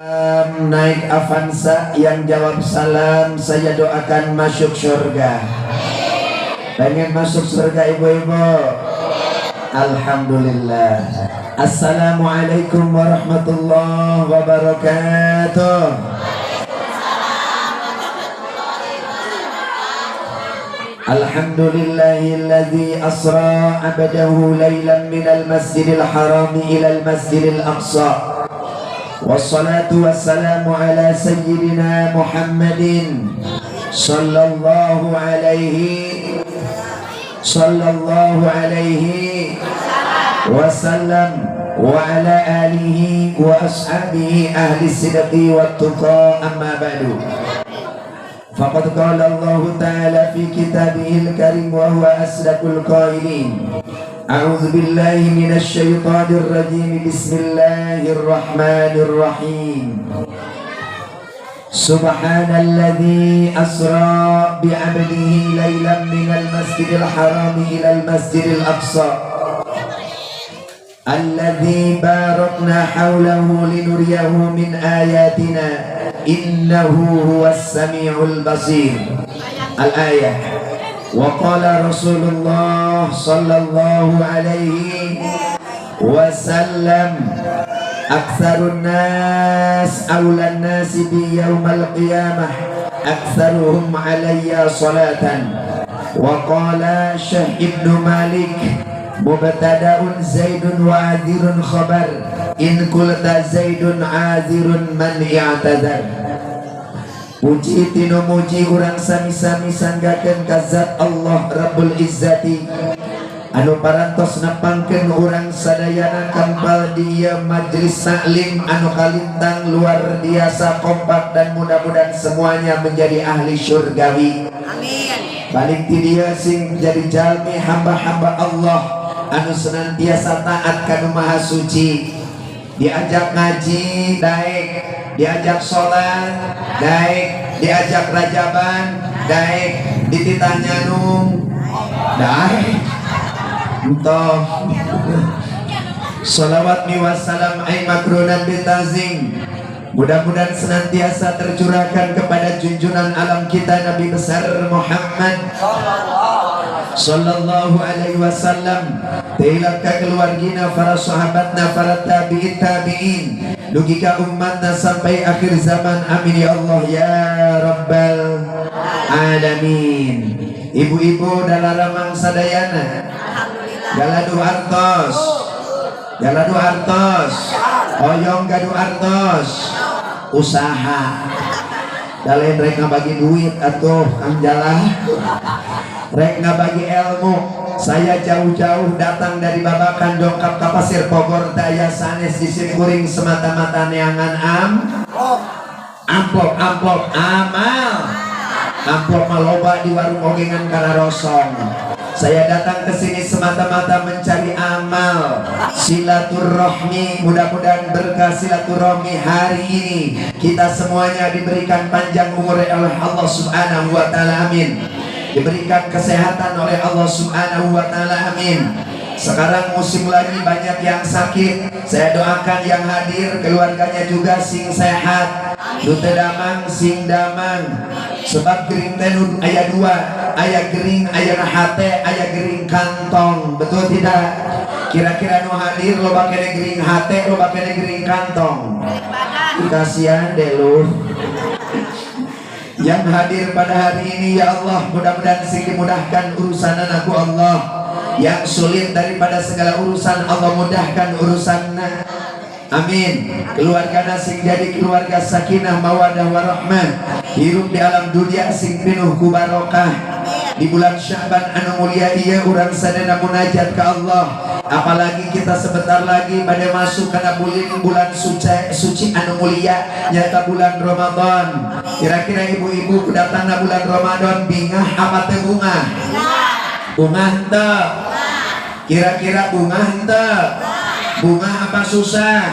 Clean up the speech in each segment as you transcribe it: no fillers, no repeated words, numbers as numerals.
Naik Avanza, yang jawab salam saya doakan masuk surga. Pengen masuk surga, ibu-ibu? Alhamdulillah. Assalamualaikum warahmatullahi wabarakatuh. Alhamdulillahilladzi asra abdahu lailan minal masjidil harami ilal masjidil aqsa. Wassalatu wassalamu ala sayyidina Muhammadin sallallahu alaihi wasallam wa ala alihi wa ashabihi ahli sidqi wat tuqa, amma ba'du. Faqad qala Allah Ta'ala fi kitabihil karim wa huwa asdaqul qailin. A'udzu billahi minasy syaithanir rajim. Bismillahirrahmanirrahim. Subhanalladzi asra bi'abdihi lailan minal masjidil haram ilal masjidil aqsa alladzi barakna hawlahu linuriyahu min ayatina innahu huwas samiul basir. Al-ayah. Wa qala Rasulullah sallallahu alaihi wasallam, aktsarun nas awlan nasi bi yaumal qiyamah aktsaruhum alayya salatan. Wa qala Syekh Ibnu Malik, mubtada'un zaidun wa adirun khabar, in qulta zaidun azirun man i'tadzar. Puji tinumuji urang sami-sami sanggakeun ka zat Allah Rabbul Izzati anu parantos nepangkeun urang sadayana kempal di ieu majelis taklim anu kalintang luar biasa kompak dan mudah-mudahan semuanya menjadi ahli syurgawi. Amin. Balik ti dieu sing jadi jalmi hamba-hamba Allah anu senantiasa taat ka Nu Maha Suci. Diajak ngaji daek, diajak sholat daek, diajak rajaban daek, dititah nyanung daek. Entah. Salawat mi wassalam ay makrunan bitazim mudah-mudahan senantiasa tercurahkan kepada junjungan alam kita Nabi besar Muhammad sallallahu alaihi wasallam, tilap ka keluargina, para sahabatna, para tabi'in tabi'in, dugi ka umatna sampai akhir zaman. Amin ya Allah ya rabbal alamin. Ibu-ibu dalaramang sadayana. Alhamdulillah. Gaduh artos, gaduh artos, hoyong gaduh artos, usaha. Da lain rek ngabagi duit atuh, Kang Jala, rek ngabagi ilmu. Saya jauh-jauh datang dari Babakan dongkap ka Pasir Bogor, daya sanes di simkuring semata-mata neangan amplop, amplop amal. Amplop mah loba di warung ogengan kararosong. Saya datang ke sini semata-mata mencari amal silaturahmi. Mudah-mudahan berkah silaturahmi hari ini kita semuanya diberikan panjang umur oleh Allah Subhanahu wa taala, amin. Diberikan kesehatan oleh Allah Subhanahu wa taala, amin. Sekarang musim lagi banyak yang sakit. Saya doakan yang hadir keluarganya juga sing sehat. Nu teu damang sing damang. Sebab gering teh nu aya dua, aya gering aya hate, aya gering kantong. Betul tidak? Kira-kira nu hadir loba kene gering hate, loba kene gering kantong? Kasihan deh lu. Yang hadir pada hari ini, ya Allah, mudah-mudahan sing dimudahkan urusan anakku Allah. Yang sulit daripada segala urusan, Allah mudahkan urusan. Amin. Keluarga sing jadi keluarga sakinah mawadah warahmah. Hirup di alam dunia sing pinuh ku barokah. Di bulan Syaban anu mulia ieu urang sadayana munajat ke Allah. Apalagi kita sebentar lagi pada masuk kana bulan bulan suci, suci anu mulia, nyata bulan Ramadan. Kira-kira ibu-ibu kedatangna bulan Ramadan bingah apa teu bungah? Bungah teu? Kira-kira bungah teu? Bungah apa susah?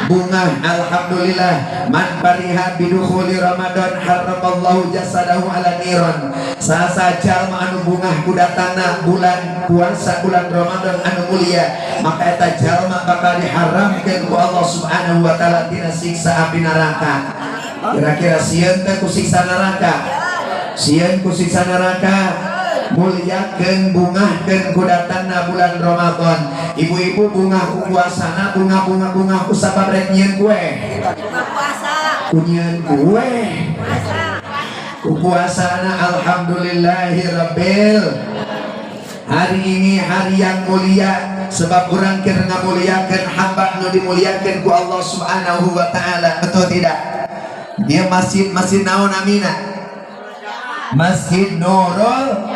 Bungah, alhamdulillah. Man fariha bidukhuli Ramadan harramallahu jasadahu ala niron. Saha jalma anu bungah ku datangna bulan puasa, bulan Ramadan anu mulia, maka eta jalma bakal diharamkeun ku Allah Subhanahu wa Taala tina siksa api neraka. Kira-kira sieun teh ku siksa neraka? Sieun ku siksa neraka? Muliakeun, bungahkeun ku datangna bulan Ramadan. Ibu-ibu bungah ku puasana, bungah, bungah, bungah ku sabab rek nyieun kue? Puasa. Ku nyieun kue. Puasa. Ku puasana. Alhamdulillahirabbil. Hari ini hari yang mulia sebab urang keur ngamuliakeun hamba nu dimuliakeun ku Allah Subhanahu wa Taala, betul tidak? Dia masjid, masjid naon namina? Masjid Nurul.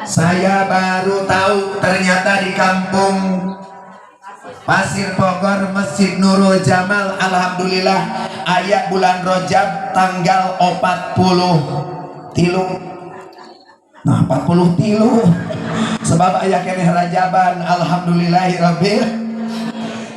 Saya baru tahu ternyata di kampung Pasir Pogor Masjid Nurul Jamal, alhamdulillah, aya bulan Rojab tanggal 43. Nah, 43 sebab aya keneh Rajaban. Alhamdulillahirabbil.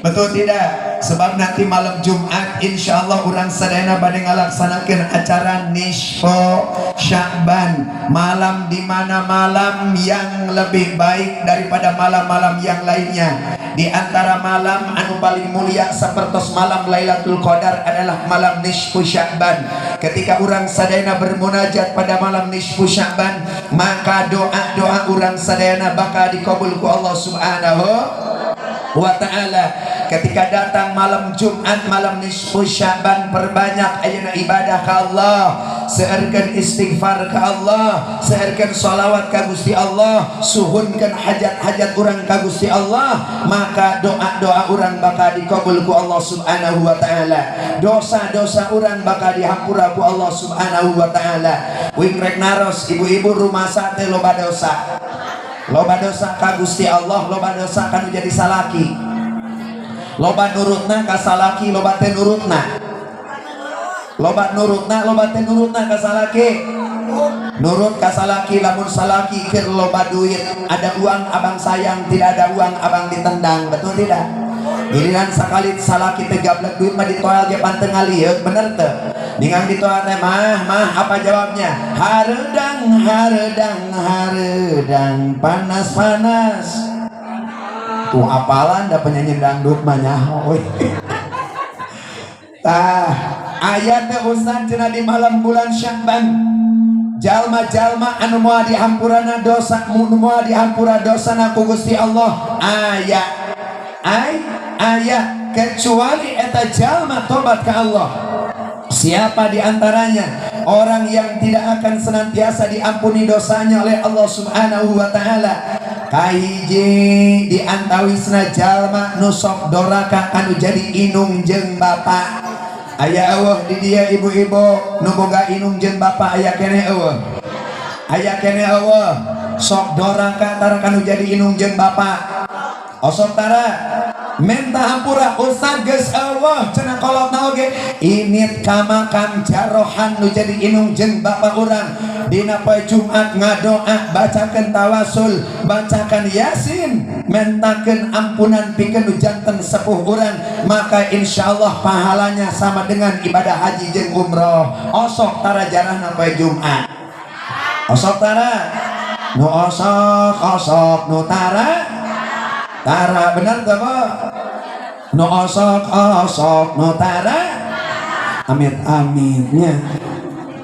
Betul tidak? Sebab nanti malam Jumat insya Allah urang sadayana bade ngalaksanakeun acara Nisfu Sya'ban, malam di mana malam yang lebih baik daripada malam-malam yang lainnya. Di antara malam anu paling mulia sepertos malam Lailatul Qadar adalah malam Nisfu Sya'ban. Ketika urang sadayana bermunajat pada malam Nisfu Sya'ban, maka doa-doa urang sadayana bakal dikabul ku Allah Subhanahu wa Ta'ala. Ketika datang malam Jumat, malam Nisfu Syaban, perbanyak ayeuna ibadah ka Allah, seueurkeun istighfar ka Allah, seueurkeun sholawat ka Gusti Allah, suhunkeun hajat-hajat urang ka Gusti Allah, maka doa-doa urang bakal dikabul ku Allah Subhanahu wa Ta'ala, dosa-dosa urang bakal dihampura ku Allah Subhanahu wa Ta'ala. Wing rek naros, ibu-ibu, rumasa teh loba dosa, loba dosa ka Gusti Allah, loba dosa kanu jadi salaki, loba nurutna ka salaki, loba teh nurutna, loba nurutna, loba teh nurutna ka salaki? Nurut ka salaki. Lamun salaki keur loba duit, ada uang abang sayang, tidak ada uang abang ditendang, betul tidak? Giliran sakali salaki teh gablek duit mah ditoel ge pan teu ngalieuk, bener teu? Ningang ditoel teh, "Mah, mah," apa jawabnya? "Hareudang, hareudang, hareudang, panas, panas." Tuh, apalan da penyanyi dangdut mah nyaho we. Tah, aya teh Ustaz cenah di malam bulan Sya'ban jalma-jalma anu moal dihampurana dosa, nu moal dihampura dosana ku Gusti Allah? Aya, ay aya, kecuali eta jalma tobat ke Allah. Siapa diantaranya orang yang tidak akan senantiasa diampuni dosanya oleh Allah Subhanahu wa Taala? Kahiji di antawisna jalma nu sok doraka kanu jadi inung jeung bapa. Aya euweuh di dieu ibu-ibu nu boga inung jeung bapa? Aya keneh euweuh? Aya keneh euweuh? Sok doraka tara kanu jadi inung jeung bapa? Osok tara? Minta hampura, Ustaz, geus euweuh cenah kolotna oge. Init ka makam jarohan nu jadi inung jeung bapa urang, dina poe Jumat ngadoa, bacakeun tawasul, bacakan Yasin, mentakeun ampunan pikeun nu janten sepuh urang, maka insyaallah pahalanya sama dengan ibadah haji jeung umroh. Osok tara jarahna poe Jumat? Osok tara? Nu osok osok, nu tara tara, bener teu, Bu? Nu osok osok, nu tara amit amitnya.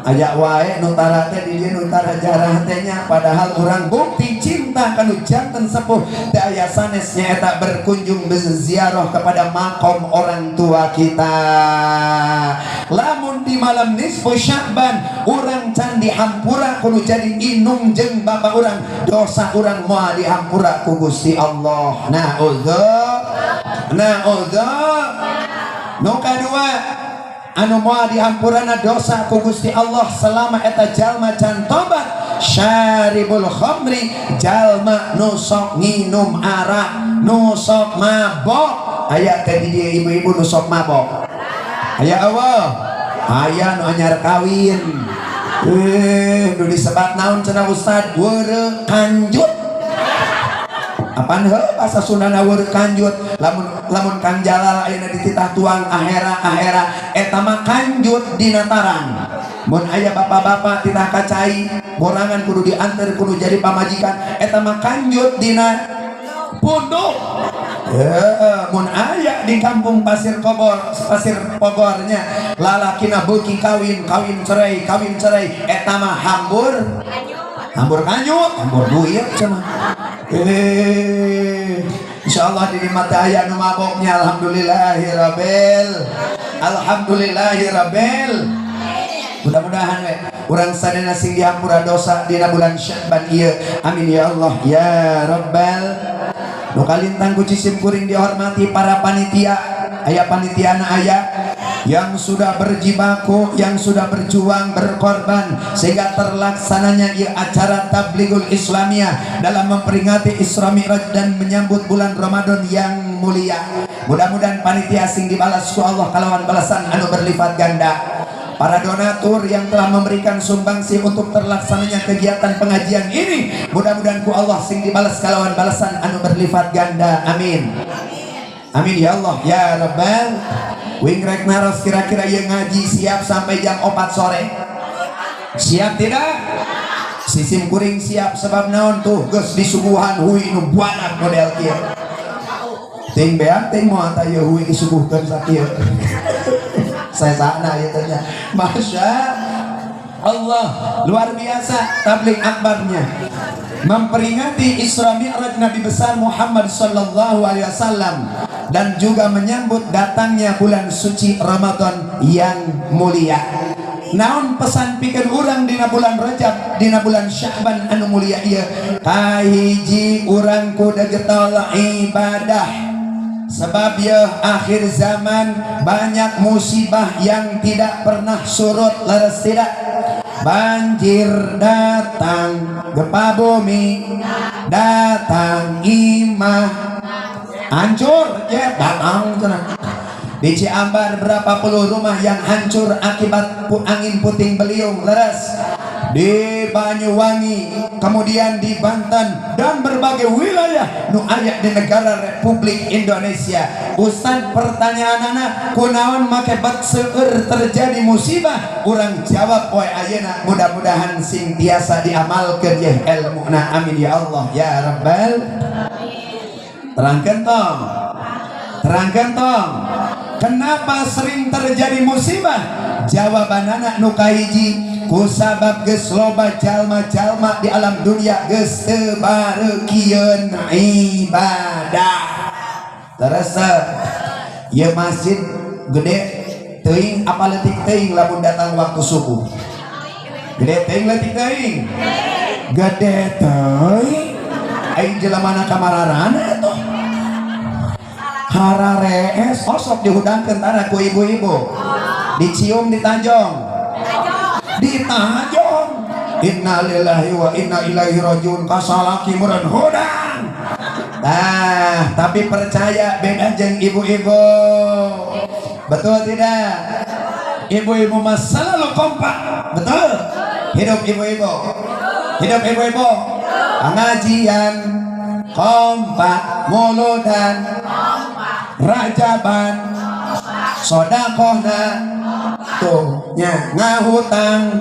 Aya wae nu tara teh di dieu, nu tara jarah teh nya. Padahal urang bukti cinta kanu janten sepuh teh aya sanes, nyaeta berkunjung, berziarah kepada makom orang tua kita. Lamun di malam Nisfu Sya'ban urang can dihampura kudu jadi inung jeung bapa urang, dosa urang moal dihampura ku Gusti Allah. Naudzu, naudzu. Nu kadua anu moal dihampurana dosa ku Gusti Allah selama eta jalma can tobat, syaribul khamri, jalma nu sok nginum arak, nu sok mabok. Aya teh di dieu ibu-ibu nu sok mabok? Aya euweuh? Aya nu anyar kawin, eh, nu disebat naon cenah, Ustad? Weureu kanjut. Apaan heuh bahasa Sundana weureu kanjut? Lamun lamun Kang Jalal ayeuna dititah tuang ahera ahera, eta mah kanjut dina tarang. Mun aya bapak-bapak titah ka cai borangan kudu diantar, kudu jadi pamajikan, eta mah kanjut dina punduk. Ya, mun aya di kampung Pasir Kobor, Pasir Pogornya, lalakina beuki kawin, kawin cerai, kawin cerai, eta mah hambur hambur kanjut, hambur duit cenah. Eh, insyaallah di mata aya nu maboknya. Alhamdulillahirabbil, alhamdulillahirabbil. Mudah-mudahan we urang sadayana sing dihampura dosa dina bulan Sya'ban ieu. Amin ya Allah ya Rabbal. Nu kalintang ku cisim kuring dihormati para panitia, aya panitiana, aya yang sudah berjibaku, yang sudah berjuang, berkorban sehingga terlaksananya ieu acara Tablighul Islamiyah dalam memperingati Isra Mi'raj dan menyambut bulan Ramadan yang mulia. Mudah-mudahan panitia sing dibalas ku Allah kalawan balasan anu berlipat ganda. Para donatur yang telah memberikan sumbangsi untuk terlaksananya kegiatan pengajian ini, mudah-mudahan ku Allah sing dibalas kalawan balasan anu berlipat ganda. Amin. Amin ya Allah ya Rabbal. Wing rek naros, kira-kira yang ngaji siap sampai jam 4 sore? Siap tidak? Sisim kuring siap, sebab naon, tuh geus disuguhan hui nu buanak model kieu. Ting beak ting moal tah ieu hui disuguhkeun sakieu. Saya sana ieu teh nya. Masya Allah, luar biasa tabligh akbarnya memperingati Isra Mi'raj Nabi besar Muhammad sallallahu alaihi wasallam dan juga menyambut datangnya bulan suci Ramadan yang mulia. Naon pesan pikeun urang dina bulan Rajab, dina bulan Sya'ban anu mulia ieu? Kahiji, urang kudu getol ibadah. Sebab ya akhir zaman banyak musibah yang tidak pernah surut, leres tidak? Banjir datang, gempa bumi datang, imah hancur, ya datang cenah. Di Ciambar berapa puluh rumah yang hancur akibat angin puting beliung, leres? Di Banyuwangi, kemudian di Banten dan berbagai wilayah nu aya di negara Republik Indonesia. Ustaz, pertanyaan anak, kunaon make bet seueur terjadi musibah? Urang jawab poe ayeuna, mudah-mudahan sing tiasa diamalkeun ye ilmuna. Amin ya Allah ya Rabbal. Terangkeun tong. Terangkeun tong. Kenapa sering terjadi musibah? Jawaban anak nu kahiji, kusabab geus loba jalma-jalma di alam dunia geus teu bareukieun ibadah. Leres teu? Ieu masjid gede teuing apa leutik teuing lamun datang waktu subuh? Gede teuing, leutik teuing? Gede teuing. Aing jelemana kamararana tuh. Hararees osok dihudangkeun tara ku ibu-ibu. Dicium di Tanjung. Di Tanjung. Innalillahi wa inna ilaihi rajiun, kasalaki meureun hudang. Nah, tapi percaya beda jeung ibu-ibu. Betul tidak? Ibu-ibu mah selalu kompak. Betul? Hidup ibu-ibu. Hidup ibu-ibu. Pengajian kompak, muludan, rajaban, sodakohna tuh nya, ngahutang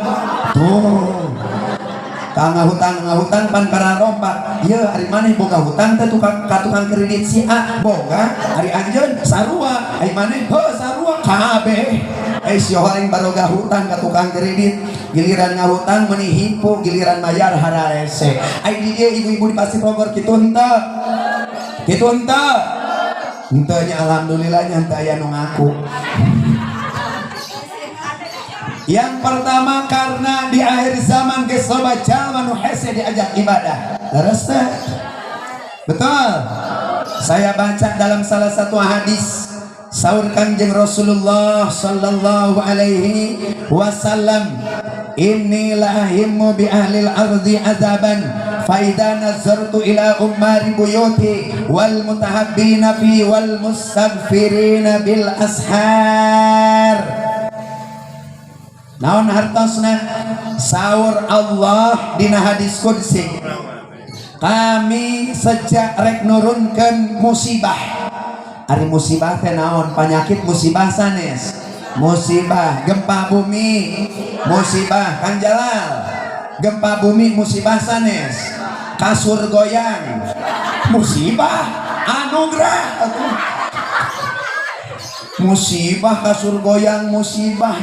tuh. Kang ngahutang, ngahutang pan kararompak. Ieu ari maneh boga hutang teh tukang ka tukang kredit si A? Boga. Ari anjeun? Sarua. Ari maneh? Heuh, sarua kabeh. Eh, si horeng baroga hutang ka tukang kredit, giliran ngahutang meuni hipu, giliran mayar hararese. Ai di dieu ibu-ibu di Pasir Bogor kitu henteu? Kitu henteu? Henteu nya, alhamdulillah nya henteu aya nu ngaku. Yang pertama, karena di akhir zaman geus loba jalma nu hese diajak ibadah. Leres teh? Betul. Saya baca dalam salah satu hadis saur Kanjeng Rasulullah sallallahu alaihi wasallam, "Inni la ahimmu bi ahlil ardi azaban fa idza nazartu ila ummari buyuti wal mutahabbina fi wal mustaghfirina bil ashar." Naon hartosna? Saur Allah dina hadis qudsi. Kami sejak rek nurunkan musibah. Ari musibah teh naon? Penyakit musibah sanes? Musibah gempa bumi, musibah. Kang Jalal, gempa bumi musibah sanes? Kasur goyang musibah, anugerah atuh. Musibah kasur goyang, musibah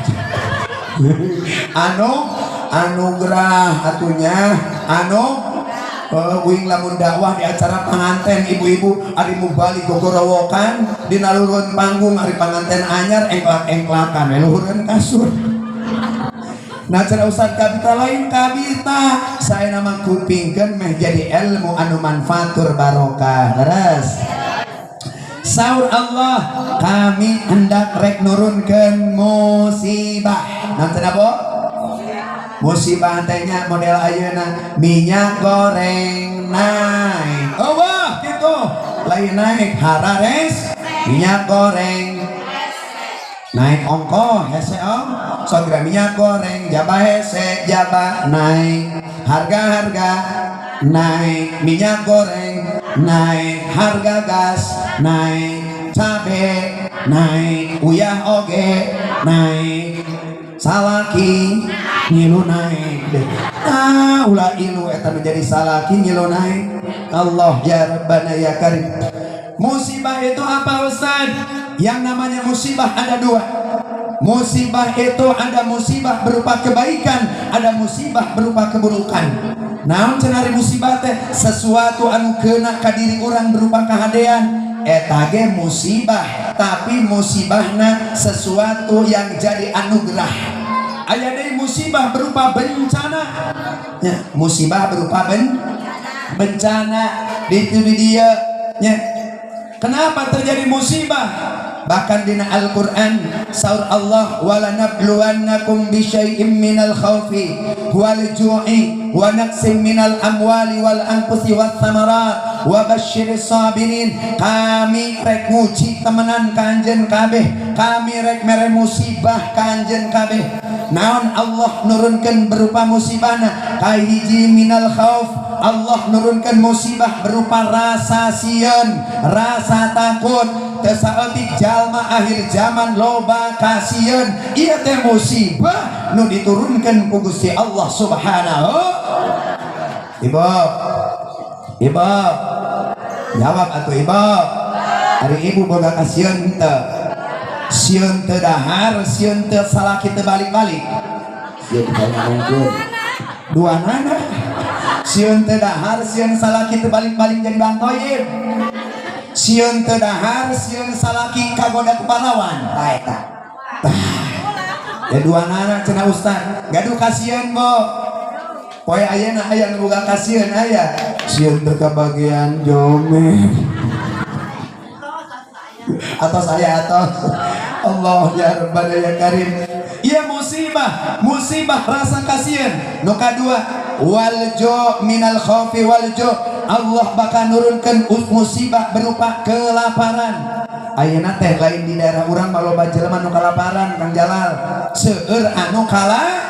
anu anugerah atunya anu. Uing lamun dakwah di acara panganten, ibu-ibu, ari mubalig gogorowokan di naluruan panggung, ari panganten anyar engklak-engklakan we luhureun kasur. Nah, cara Ustaz Kabita, lain Kabita, saya nama kupingkeun meh jadi ilmu anu manfaatur barokah. Terus saur Allah, kami hendak rek nurunkeun musibah. Nanti apa musibah tehnya? Model ayeuna minyak goreng naik. Oh wah, gitu lain naik harares minyak goreng naik, ongkoh hese om sogra minyak goreng, jaba hese, jaba naik, harga-harga naik, minyak goreng naik, harga gas naik, cabe naik, uyah oge naik, salaki ngilu naik deh. Ah, ulah ilu eta menjadi salaki ngilu naik. Allah ya Rabbana ya Karim. Musibah itu apa, Ustaz? Yang namanya musibah ada dua. Musibah itu ada musibah berupa kebaikan, ada musibah berupa keburukan. Naon cenah ari musibah teh? Sesuatu anu kena ka diri urang berupa kahadean eta ge musibah, tapi musibahna sesuatu yang jadi anugerah. Aya deui musibah berupa bencana ya, musibah berupa bencana di itu di dia nya. Kenapa terjadi musibah? Bahkan dina Al-Qur'an saur Allah, wala nabluwannakum bisyai'im minal khaufi wal ju'i wa naqsim minal amwali wal anfusi wath thamarat wa basyiris sabirin. Kami rek nguji temenan ka anjeun kabeh, kami rek mere musibah ka anjeun kabeh. Naon Allah nurunkan berupa musibahna? Kahiji, minal khauf. Allah nurunkan musibah berupa rasa sieun, rasa takut. Teu saeutik jalma akhir zaman loba kasieun. Ieu teh musibah nu diturunkan ku Gusti Allah Subhanahu. Ibu, ibu, jawab atuh, ibu. Ari ibu boga kasieun teu? Sieun teu dahar, sieun teu salaki teu balik-balik? Sieun teu ngomongkeun. Dua nana. Sieun teu dahar, sieun salaki teu balik-balik jadi Bang Toyib. Sieun teu dahar, sieun salaki kagoda ku pahlawan. Tah eta. Ya dua nana cenah Ustaz. Gaduh kasieun, Bo. Poe ayeuna aya nu boga kasieun aya. Sieun teu kabagian jomet. Atau saya atau Allah ya Rabbana ya Karim. Iya, musibah, musibah rasa kasihan. Nu kadua, wal ju, minal khaufi wal ju. Allah bakal nurunkan musibah berupa kelaparan. Ayeuna teh lain di daerah urang mah loba jelema nu kalaparan, Kang Jalal. Seueur anu kala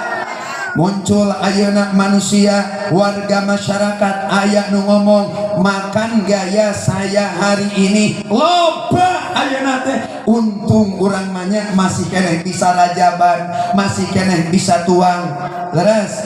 muncul ayeuna manusia, warga masyarakat aya nu ngomong, "Makan gaya saya hari ini?" Loba ayeuna teh. Untung urang mah masih keneh bisa rajaban, masih keneh bisa tuang. Leres,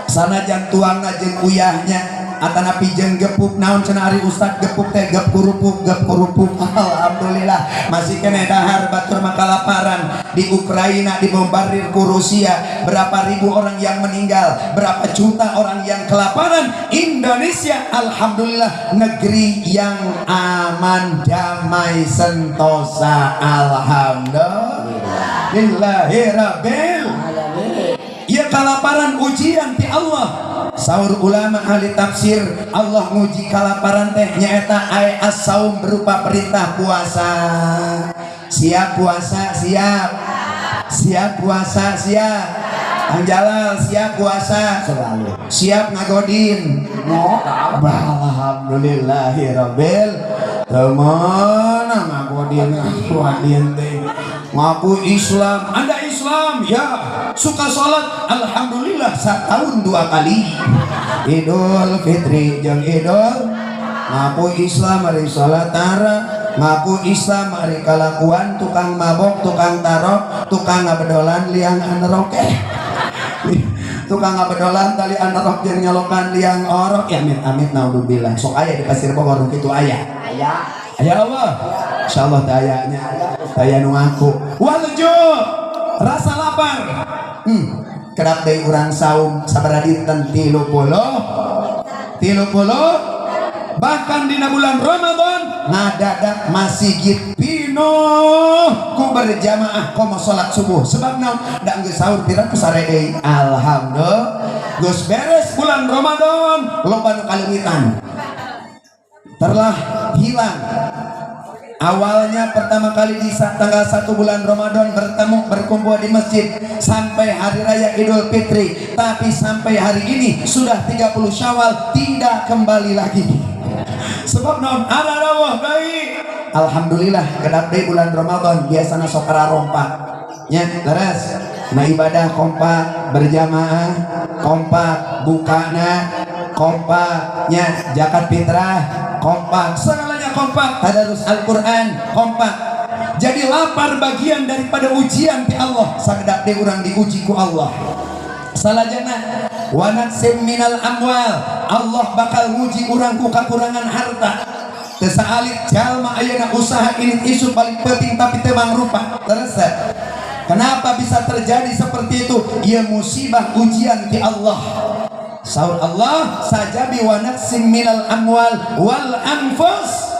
sanajan tuang jeung uyahnya atanapi jeung gepuk. Naon cenah ari Ustad gepuk teh? Gep kerupuk, gep kerupuk. Alhamdulillah masih keneh dahar, batur mah kalaparan. Di Ukraina dibombardir ku Rusia, berapa ribu orang yang meninggal, berapa juta orang yang kelaparan. Indonesia alhamdulillah negeri yang aman, damai, sentosa. Alhamdulillahirabbil. Ya, kalaparan ujian ti Allah. Saur ulama ahli tafsir, Allah nguji kalaparan teh nyaeta ay as-saum, berupa perintah puasa. Siap puasa? Siap. Siap puasa? Siap. Kang Jalal, siap puasa? Selalu. Siap ngagodin? No. Alhamdulillahirabbil. Temen ngagodin, ngagodin teh ngaku Islam. Anda Islam. Islam ya, suka sholat, alhamdulillah setahun dua kali, Idul Fitri jeung Idul. Ngaku Islam ari sholat tara, ngaku Islam ari kalakuan tukang mabok, tukang tarok, tukang ngabedolan liang anerok, tukang ngabedolan tali anerok jeung nyolokan liang orok ya. Amit amit, naudzubillah. Sok aya di Pasir Bogor nu kitu? Aya? Aya. Aya Allah, insyaallah teu aya nya, teu aya nu ngaku. Wal ju', rasa lapar. Kedap deui urang saum sabaraha dinten? 30, 30. Bahkan dina bulan Ramadan ngadadak masjid pinuh ku berjamaah komo salat subuh. Sebab naon? Da geus sahur pira ku sare deui. Alhamdulillah, geus beres bulan Ramadan, loba nu kaleungitan, telah hilang. Awalnya pertama kali di tanggal 1 bulan Ramadan bertemu, berkumpul di masjid sampai hari raya Idul Fitri, tapi sampai hari ini sudah 30 Syawal tidak kembali lagi. Sebab naon? Ada Allah baik. Alhamdulillah, kedap deui bulan Ramadan biasana sok rompak nya, leres. Nah, ibadah kompak, berjamaah kompak, bukana kompak nya, zakat fitrah kompak, segalanya kompak, tadarus Al-Quran kompak. Jadi lapar bagian daripada ujian ti Allah. Sakedap deui urang diuji ku Allah. Salajana wa naqsim minal amwal, Allah bakal nguji urang ku kakurangan harta. Teu saalit jalma ayeuna usaha ini isu paling penting, tapi teu mangrupa. Terus kenapa bisa terjadi seperti itu? Ya, musibah ujian ti Allah. Saur Allah sajabi wa naqsim minal amwal wal anfus,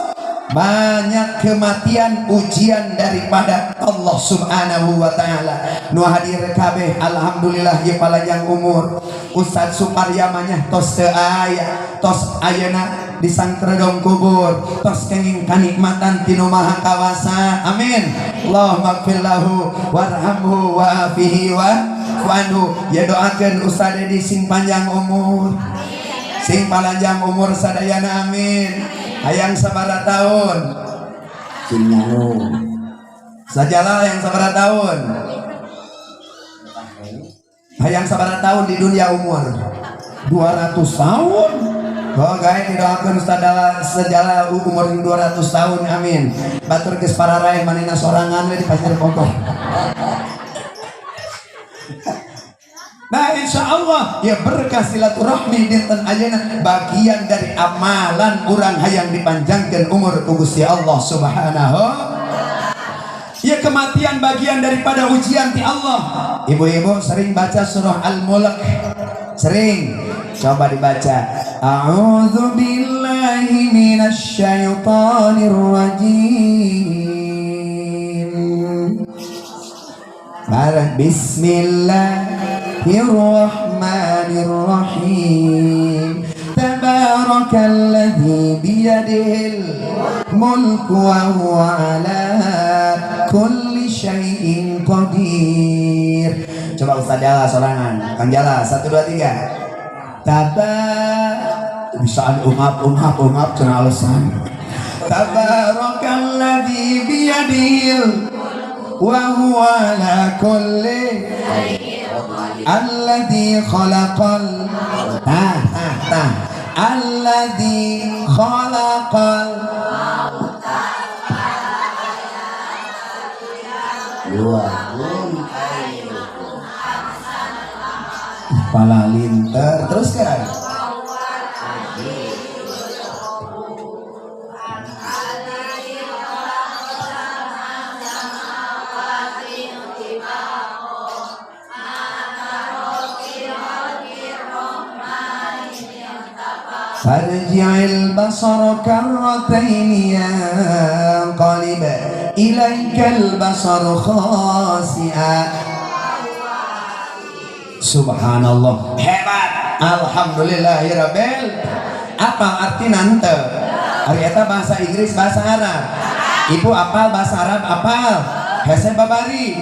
banyak kematian ujian daripada Allah Subhanahu wa taala. Nu hadir kabeh alhamdulillah ye palanjang umur. Ustaz Suparyamanya tos teu aya, tos ayeuna di sangkredong kubur, tos kenging kanikmatan ti Nu Maha Kawasa. Amin. Allahumma gfir lahu warhamhu wa'afihi wa anhu. Ya, doakeun Ustaz Dedi sing panjang umur, sing palanjang umur sadayana. Amin. Hayang sabaraha tahun? Sing nyanu. Sajalah, yang sabaraha tahun? Hayang sabaraha tahun di dunia umur? 200 tahun. Oh, gae didoakeun Ustaz Dala sejala umur 200 tahun. Amin. Batur geus pararaeh, manehna sorangan we di Pasir Bogor. Nah, insya Allah ya, berkah silaturahmi dinten ayeuna bagian dari amalan urang hayang dipanjangkan umur ku Gusti Allah Subhanahu. Ya, kematian bagian daripada ujian ti Allah. Ibu-ibu sering baca surah Al-Mulk? Sering? Coba dibaca. A'udzu billahi minasyaitonir rajim. Bareng, Bismillahirrahmanirrahim. Tabarakalladzi biyadihil mulku wa huwa ala kulli syai'in qadir. Coba Ustaz Jala sorangan. Kang Jala, 1 2 3. Taba bisa ada ungap ungap ungap cenah alasan. Tabarakalladzi biyadihil wa huwa ala kulli alladzi khalaqal tah tah tah alladzi khalaqal dua pala linter terus kan. فارجع البصر كرتين ينقلب إليك البصر خاسئا. Subhanallah, hebat. Alhamdulillahirabbil. Apa arti nante hari eta? Bahasa Inggris, bahasa Arab? Ibu apal bahasa Arab? Apal? Hese babari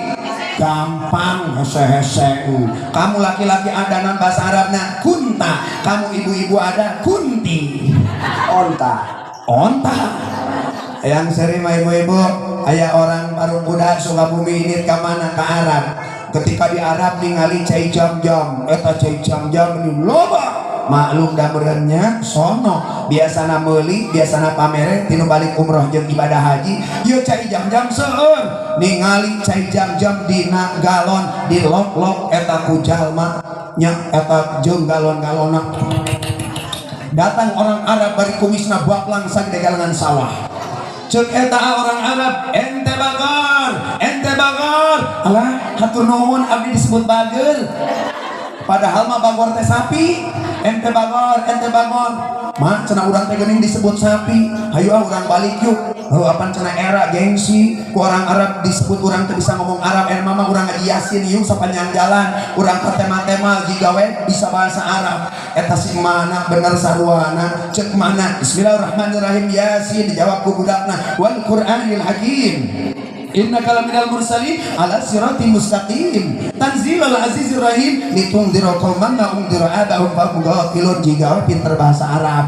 gampang, hese-hese. Kamu laki-laki ada non bahasa Arabnya kunta, kamu ibu-ibu ada kunti. Onta. Onta yang sering mah ibu-ibu. Aya orang baru budak Sukabumi ini ke mana? Ke Arab. Ketika di Arab ningali cai jam-jam, eta cai jam-jam ini loba. Maklum da meureunnya sono biasana meuli, biasana pamere tinu balik umroh jeung ibadah haji. Ieu cai jam-jam seueur. Ningali cai jam-jam dina galon dilok-lok eta ku jalma nya, eta jeung galon-galonna. Datang orang Arab bari kumisna buaplang sagede galengan sawah. Cek eta orang Arab, "Ente bagor, ente bagor." "Alah, hatur nuhun, abdi disebut bager." Padahal mah bagor teh sapi. "Ente bagor, ente bagor." "Mah cenah urang teh geuning disebut sapi. Hayu ah, urang balik yuk." Oh, apan cenah era gengsi ku orang Arab disebut, urang teh bisa ngomong Arab. Eh, mama, urang ngaji Yasin yuk sepanjang jalan. Urang ka tema-tema jiga we bisa bahasa Arab. Eta si mana bener saruana? Cek mana? "Bismillahirrahmanirrahim, Yasin." Dijawab ku budakna, "Wal Qur'anil Hakim. Innaka laminal mursalin ala siratim mustaqim. Tanzilal azizir rahim litundhira qauman ma undhira abahum fa hum ghafilun." Jiga we pinter bahasa Arab.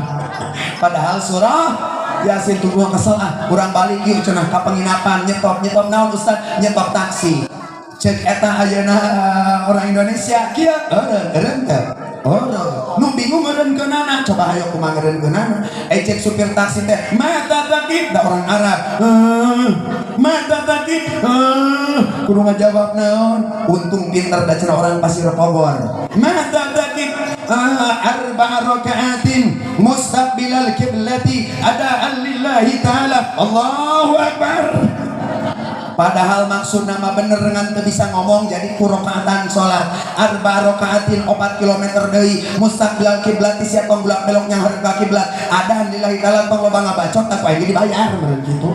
Padahal surah Yasin tuh gua kesel ah, urang balik yuk cenah ka penginapan. Nyetop, nyetop naon, Ustaz? Nyetop taksi. Cek eta ayeuna orang Indonesia kieu, eureun eureun teh. Eureun. Nu bingung ngeureunkeunana, coba hayo kumaha ngeureunkeunana. Eh, cek supir taksi teh, "Mata takit," da orang Arab. "Eh, mata takit." Eh, kudu ngajawab naon? Untung pinter da cenah orang Pasir Pogor. "Mata takit." "Ah, arba'a raka'atin mustaqbilal kiblati ada'an lillahi ta'ala." Allahu akbar. Padahal maksud nama bener dengan teu bisa ngomong, jadi ku rakaatan salat arba rakaatin 4 kilometer deui, mustaqbilal kiblat, sia tong bulak belok nyanghareup ka kiblat, adaan lillahi ta'ala, tong loba ngabacot, tak aing dibayar meureun kitu.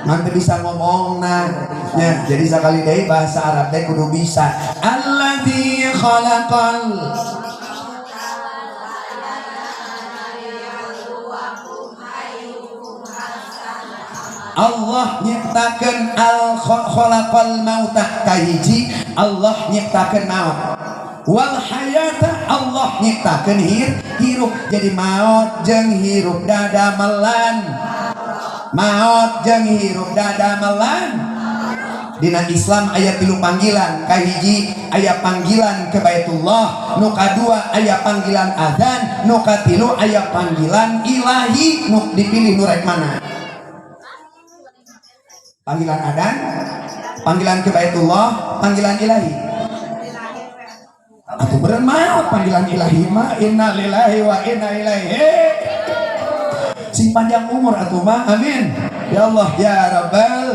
Nanti bisa ngomong nah nya. Jadi sakali deui, bahasa Arab teh kudu bisa. Alladzi khalaqal. Allah nyiptakeun al khalaqal mauta, kahiji Allah nyiptakeun maut, wal hayata, Allah nyiptakeun hirup. Jadi maut jeung hirup dadamelan, maut jeung hirup dadamelan. Dina Islam aya tilu panggilan. Kahiji aya panggilan ke Baitullah, nu kadua aya panggilan adzan, nu katilu aya panggilan ilahi. Nu dipilih nu rek mana? Panggilan adan, panggilan ke Baitullah, panggilan ilahi. Atau beren maut panggilan ilahi mah. Innalillahi wa inna ilaihi. Sing panjang umur atuh mah, amin ya Allah ya Rabbal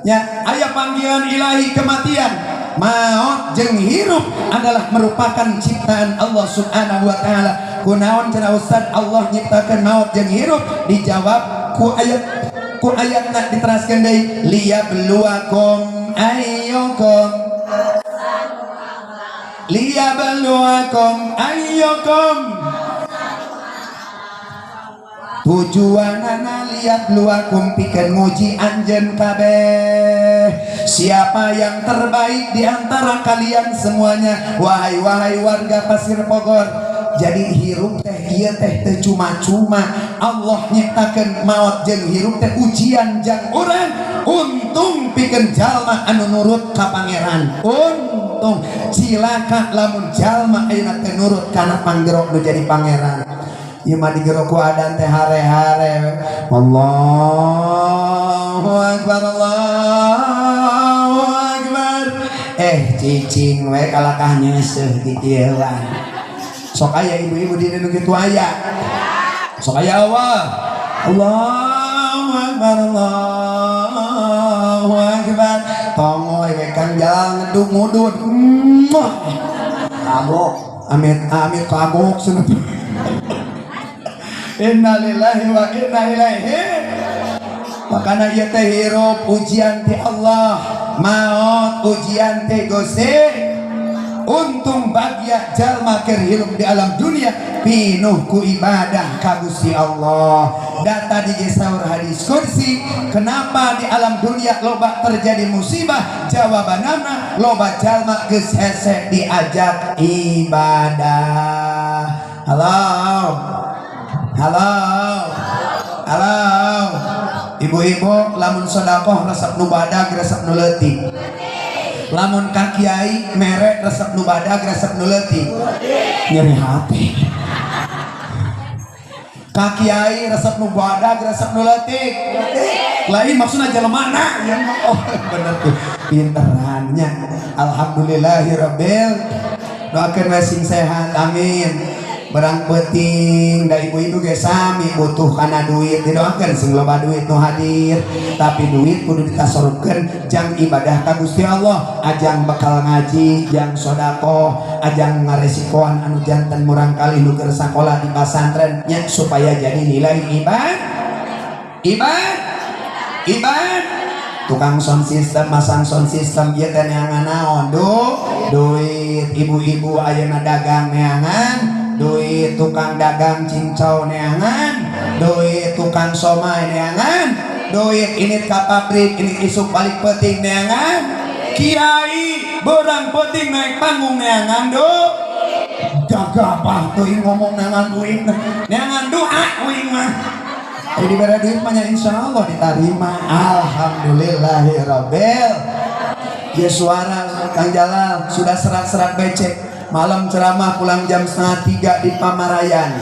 ya. Aya panggilan ilahi kematian. Maut jeung hirup adalah merupakan ciptaan Allah Subhanahu wa taala. Kunaon cenah, Ustaz, Allah nyiptakeun maut jeung hirup? Dijawab ku ayat, ku ayatna diteraskeun deui, liyabluwakum ayyukum, liyabluwakum ayyukum. Tujuanana liyabluwakum, pikeun nguji anjeun kabeh siapa yang terbaik di antara kalian semuanya. Wahai wahai warga Pasir Pogor, jadi hirup teh ieu teh teu cuma-cuma. Allah nyiptakeun maut jeung hirup teh ujian jang urang. Untung pikeun jalma anu nurut ka Pangeran, untung. Cilaka lamun jalma ayeuna teu nurut kana panggero nu jadi Pangeran. Ieu mah digero ku adan teh hare-hare, Allahu akbar, Allahu akbar, eh cicing we kalakah nyeuseuh kikieuan. Sok aya ibu-ibu di nu kitu aya, sok aya Allah, Allahu akbar, Allahu akbar, tongoy we kang jalan ngeduk ngudut. Muah. Kagok. Amit amit kagok cenah. Innalillahi wa inna ilaihi. Makana ieu teh hirup ujian ti Allah, maut ujian ti Gusti. Untung bagia jalma keur hirup di alam dunia pinuh ku ibadah ka Gusti Allah. Data di saur hadis kursi, kenapa di alam dunia loba terjadi musibah? Jawabanana loba jalma geus hese diajak ibadah. Halo, halo, halo. Ibu-ibu, lamun sedekah resep nu badag, resep nu leutik? Lamun ka kiai mere resep nu badag, resep nu leutik? Nyeri hati. Ka kiai resep nu badag, resep nu leutik? Lain, maksudnya jelemana ya. Oh, bener tuh, pinterannya. Alhamdulillahirabbil, doakeun we sing sehat, amin. Berang peuting da ibu-ibu ge sami butuh kana duit. Didoakeun sing loba duit nu hadir, tapi duit kudu ditasorupkeun jang ibadah ka Gusti Allah, ajang bekal ngaji, jang sodakoh, ajang ngaresikoan anu janten murangkalih nu keur sakola di pasantren nya, supaya jadi nilai ibad ibad ibad. Tukang sound system, masang sound system ieu teh neangan naon? Duit. Ibu-ibu ayeuna dagang neangan duit, tukang dagang cincau neangan duit, tukang somai neangan duit, ini ka pabrik, ini isuk balik peuting neangan. Kiai berang peuting naik panggung neangan do gagabah teuing ngomong neangan duit, neangan doa uing mah. Jadi diberi duit mah insya Allah diterima. Alhamdulillahirabbil. Ya, suara Kang Jalal sudah serak-serak becek. Malam ceramah, pulang jam 2.30 di Pamarayan.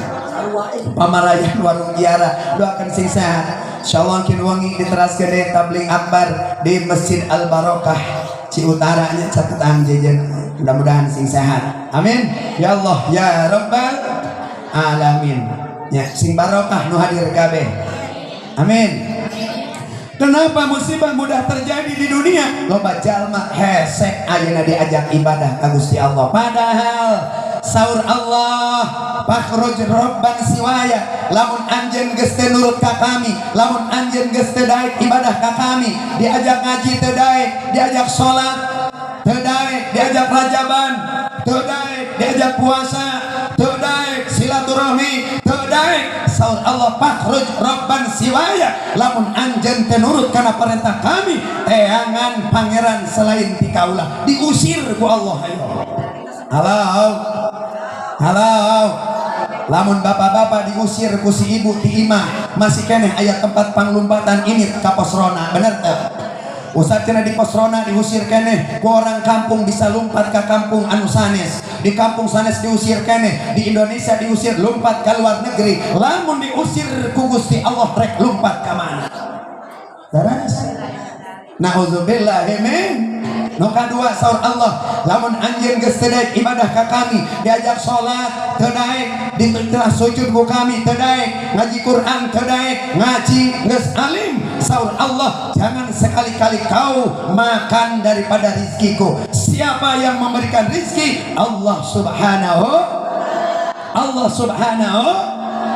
Pamarayan Warung Kiara. Doakan sing sehat. Insyaallah kin wangi diteraskeun deui tabligh akbar di Masjid Al Barokah Ciutara nya, catetan jejen. Mudah-mudahan sing sehat. Amin. Ya Allah ya Rabbal alamin. Ya, sing barokah nu hadir kabeh. Amin. Kenapa musibah mudah terjadi di dunia? Loba jalma hesek ayeuna diajak ibadah ka Gusti Allah. Padahal saur Allah, fakhruj rabban siwaya, lamun anjeun geus teu nurut ka kami, lamun anjeun geus teu daek ibadah ka kami, diajak ngaji teu daek, diajak salat teu daek, diajak rajaban teu daek, diajak puasa teu daek, silaturahmi teu daek, saur Allah, fakhruj rabban siwaya, lamun anjeun teu nurut kana perintah kami, teangan pangeran selain ti kaula. Diusir ku Allah. Ayo, halo halo, lamun bapak-bapak diusir ku si ibu ti imah, masih keneh aya tempat panglumpatan, ini ka pos ronda, bener teu? Ustaz cenah di pos ronda diusir keneh ku orang kampung, bisa lompat ke kampung anu sanes. Di kampung sanes diusir keneh, di Indonesia diusir, lompat ke luar negeri. Lamun diusir ku Gusti Allah, rek lompat ke mana? Terus na'udzubillah min. Nu kadua, saur Allah, lamun anjeun geus teu daek ibadah ka kami, diajak salat teu daek, ditelah sujud ku kami teu daek, ngaji Quran teu daek, ngaji geus alim, saur Allah, jangan sekali-kali kau makan daripada rizkiku. Siapa yang memberikan rizki? Allah Subhanahu, Allah Subhanahu.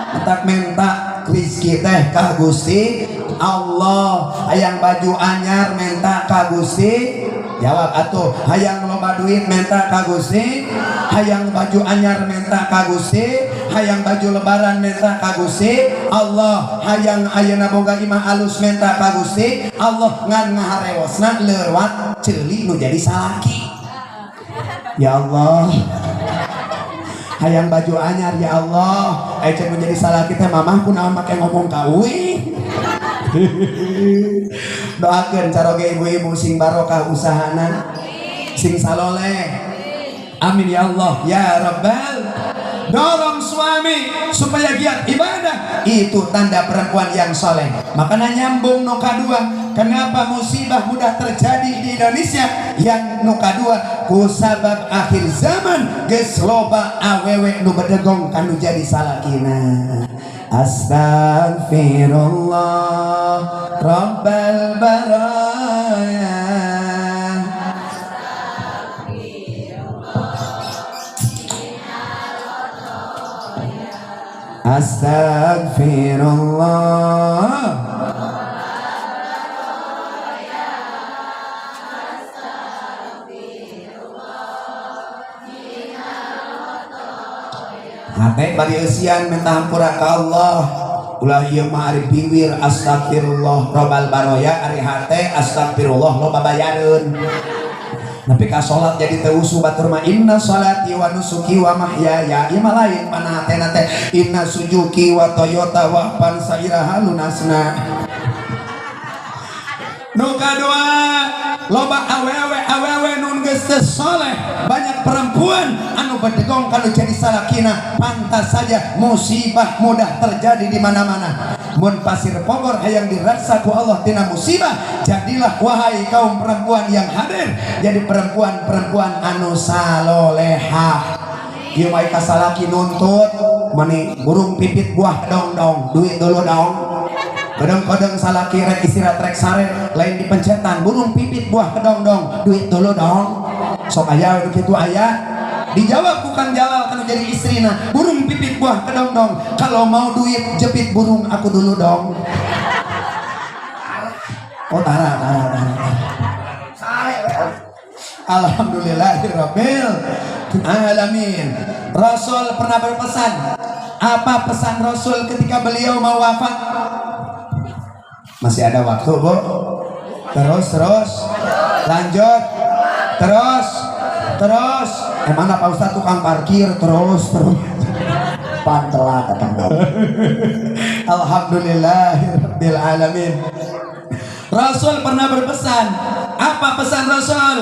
Tak minta rizki teh ka Gusti Allah. Hayang baju anyar minta ka Gusti, jawab atuh. Hayang loba duit minta ka Gusti, hayang baju anyar minta ka Gusti, hayang baju lebaran minta ka Gusti Allah, hayang ayeuna boga imah alus minta ka Gusti Allah, ngan ngaharewosna lewat ceuli nu jadi salaki. Ya Allah, hayang baju anyar ya Allah, eh cek menjadi salah kita, mamah kunaon make ngomong ka uing. Doakeun caroge ibu-ibu sing barokah usahana, sing saloleh. Amin ya Allah ya Rabbal. Dorong suami supaya giat ibadah, itu tanda perempuan yang soleh. Makanya nyambung nu kadua, kenapa musibah mudah terjadi di Indonesia? Yang nu kadua, kusabab akhir zaman geus loba awewe nu bedegong kanu jadi salakina. Astagfirullah Rabbal baraya. Astagfirullah. Hate bari eusian minta hampura ka Allah. Ulah ieu mah ari biwir astagfirullah robbal baroya, ari hate astagfirullah loba bayareun. Nepi ka salat jadi teu usuh, batur mah inna salati wa nusuki wa mahyaya, ieu mah lain, pana hatena teh inna Suzuki wa Toyota wa Avanza iraha lunasna. Nu kadua, Loba awewe awewe nu geus teu soleh, banyak perempuan anu bedegong kalau jadi salakina. Pantas saja musibah mudah terjadi di mana-mana. Mun Pasir Pogor hayang diraksa ku Allah tina musibah, jadilah wahai kaum perempuan yang hadir, jadi perempuan-perempuan anu salolehah. Ieu mah ka salaki nuntut mani burung pipit buah dong dong, duit dulu dong. Kadang-kadang salaki rek istirahat, rek sare, lain dipencetan, burung pipit buah kedong dong, duit dulu dong. Sok aya nu kitu aya. Dijawab ku Kang Jalal kalau jadi istrina, burung pipit buah kedong dong, kalau mau duit jepit burung aku dulu dong. Oh, tara tara tara tara. Alhamdulillahirabbil alamin. Rasul pernah berpesan. Apa pesan Rasul ketika beliau mau wafat? Masih ada waktu, Bu? Terus, terus. Lanjut. Terus. Terus. Emang Pak Ustadz tukang parkir? Terus, terus. Pan telat datang dong. Alhamdulillahirabbil alamin. Rasul pernah berpesan. Apa pesan Rasul?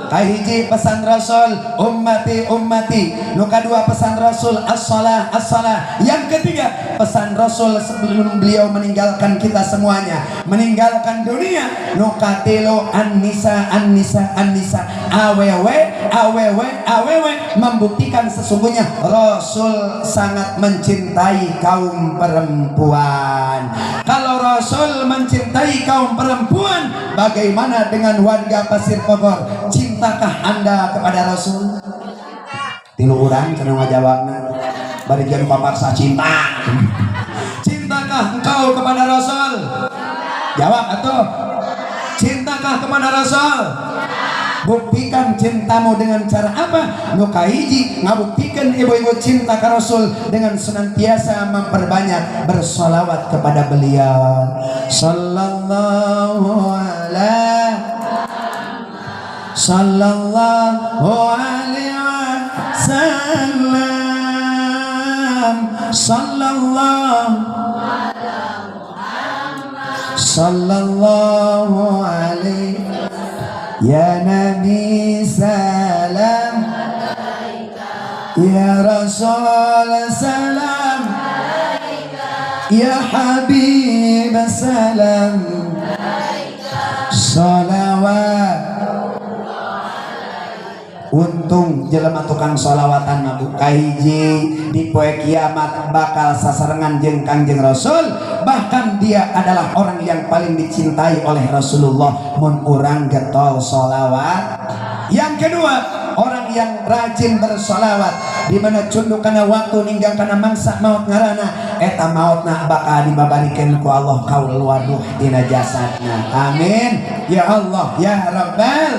Kahiji pesan Rasul, ummati ummati. Nu kadua pesan Rasul, as-salah as-salah. Yang ketiga pesan Rasul sebelum beliau meninggalkan kita semuanya, meninggalkan dunia. Nu katilu, an-nisa an-nisa an-nisa. Awewe awewe awewe, membuktikan sesungguhnya Rasul sangat mencintai kaum perempuan. Kalau Rasul mencintai kaum perempuan, bagaimana dengan warga Pasir Pogor? Cintakah Anda kepada Rasul? Tilu urang cenah ngajawabna. Bari jangan paksa cinta. Cintakah engkau kepada Rasul? Jawab atuh. Cintakah kepada Rasul? Buktikan cintamu dengan cara apa? Nu kahiji, ngabuktikan ibu-ibu cinta ke Rasul dengan senantiasa memperbanyak bersolawat kepada beliau. Sallallahu alaihi, sallallahu alaihi wasallam, sallallahu, sallallahu alaihi. Ya Nabi salam, Ya Rasul salam, Ya Habib salam, salawat. Untung jelema tukang solawatan mah, kahiji di poe kiamat bakal sasarengan jeung Kangjeng Rasul, bahkan dia adalah orang yang paling dicintai oleh Rasulullah mun urang getol solawat. Yang kedua, orang yang rajin bersolawat di mana cunduk kana waktu, ninggang kana mangsa maut ngarana, eta mautna bakal dibabarikeun ku Allah kaul waduh dina jasadna. Amin ya Allah ya Rabbal.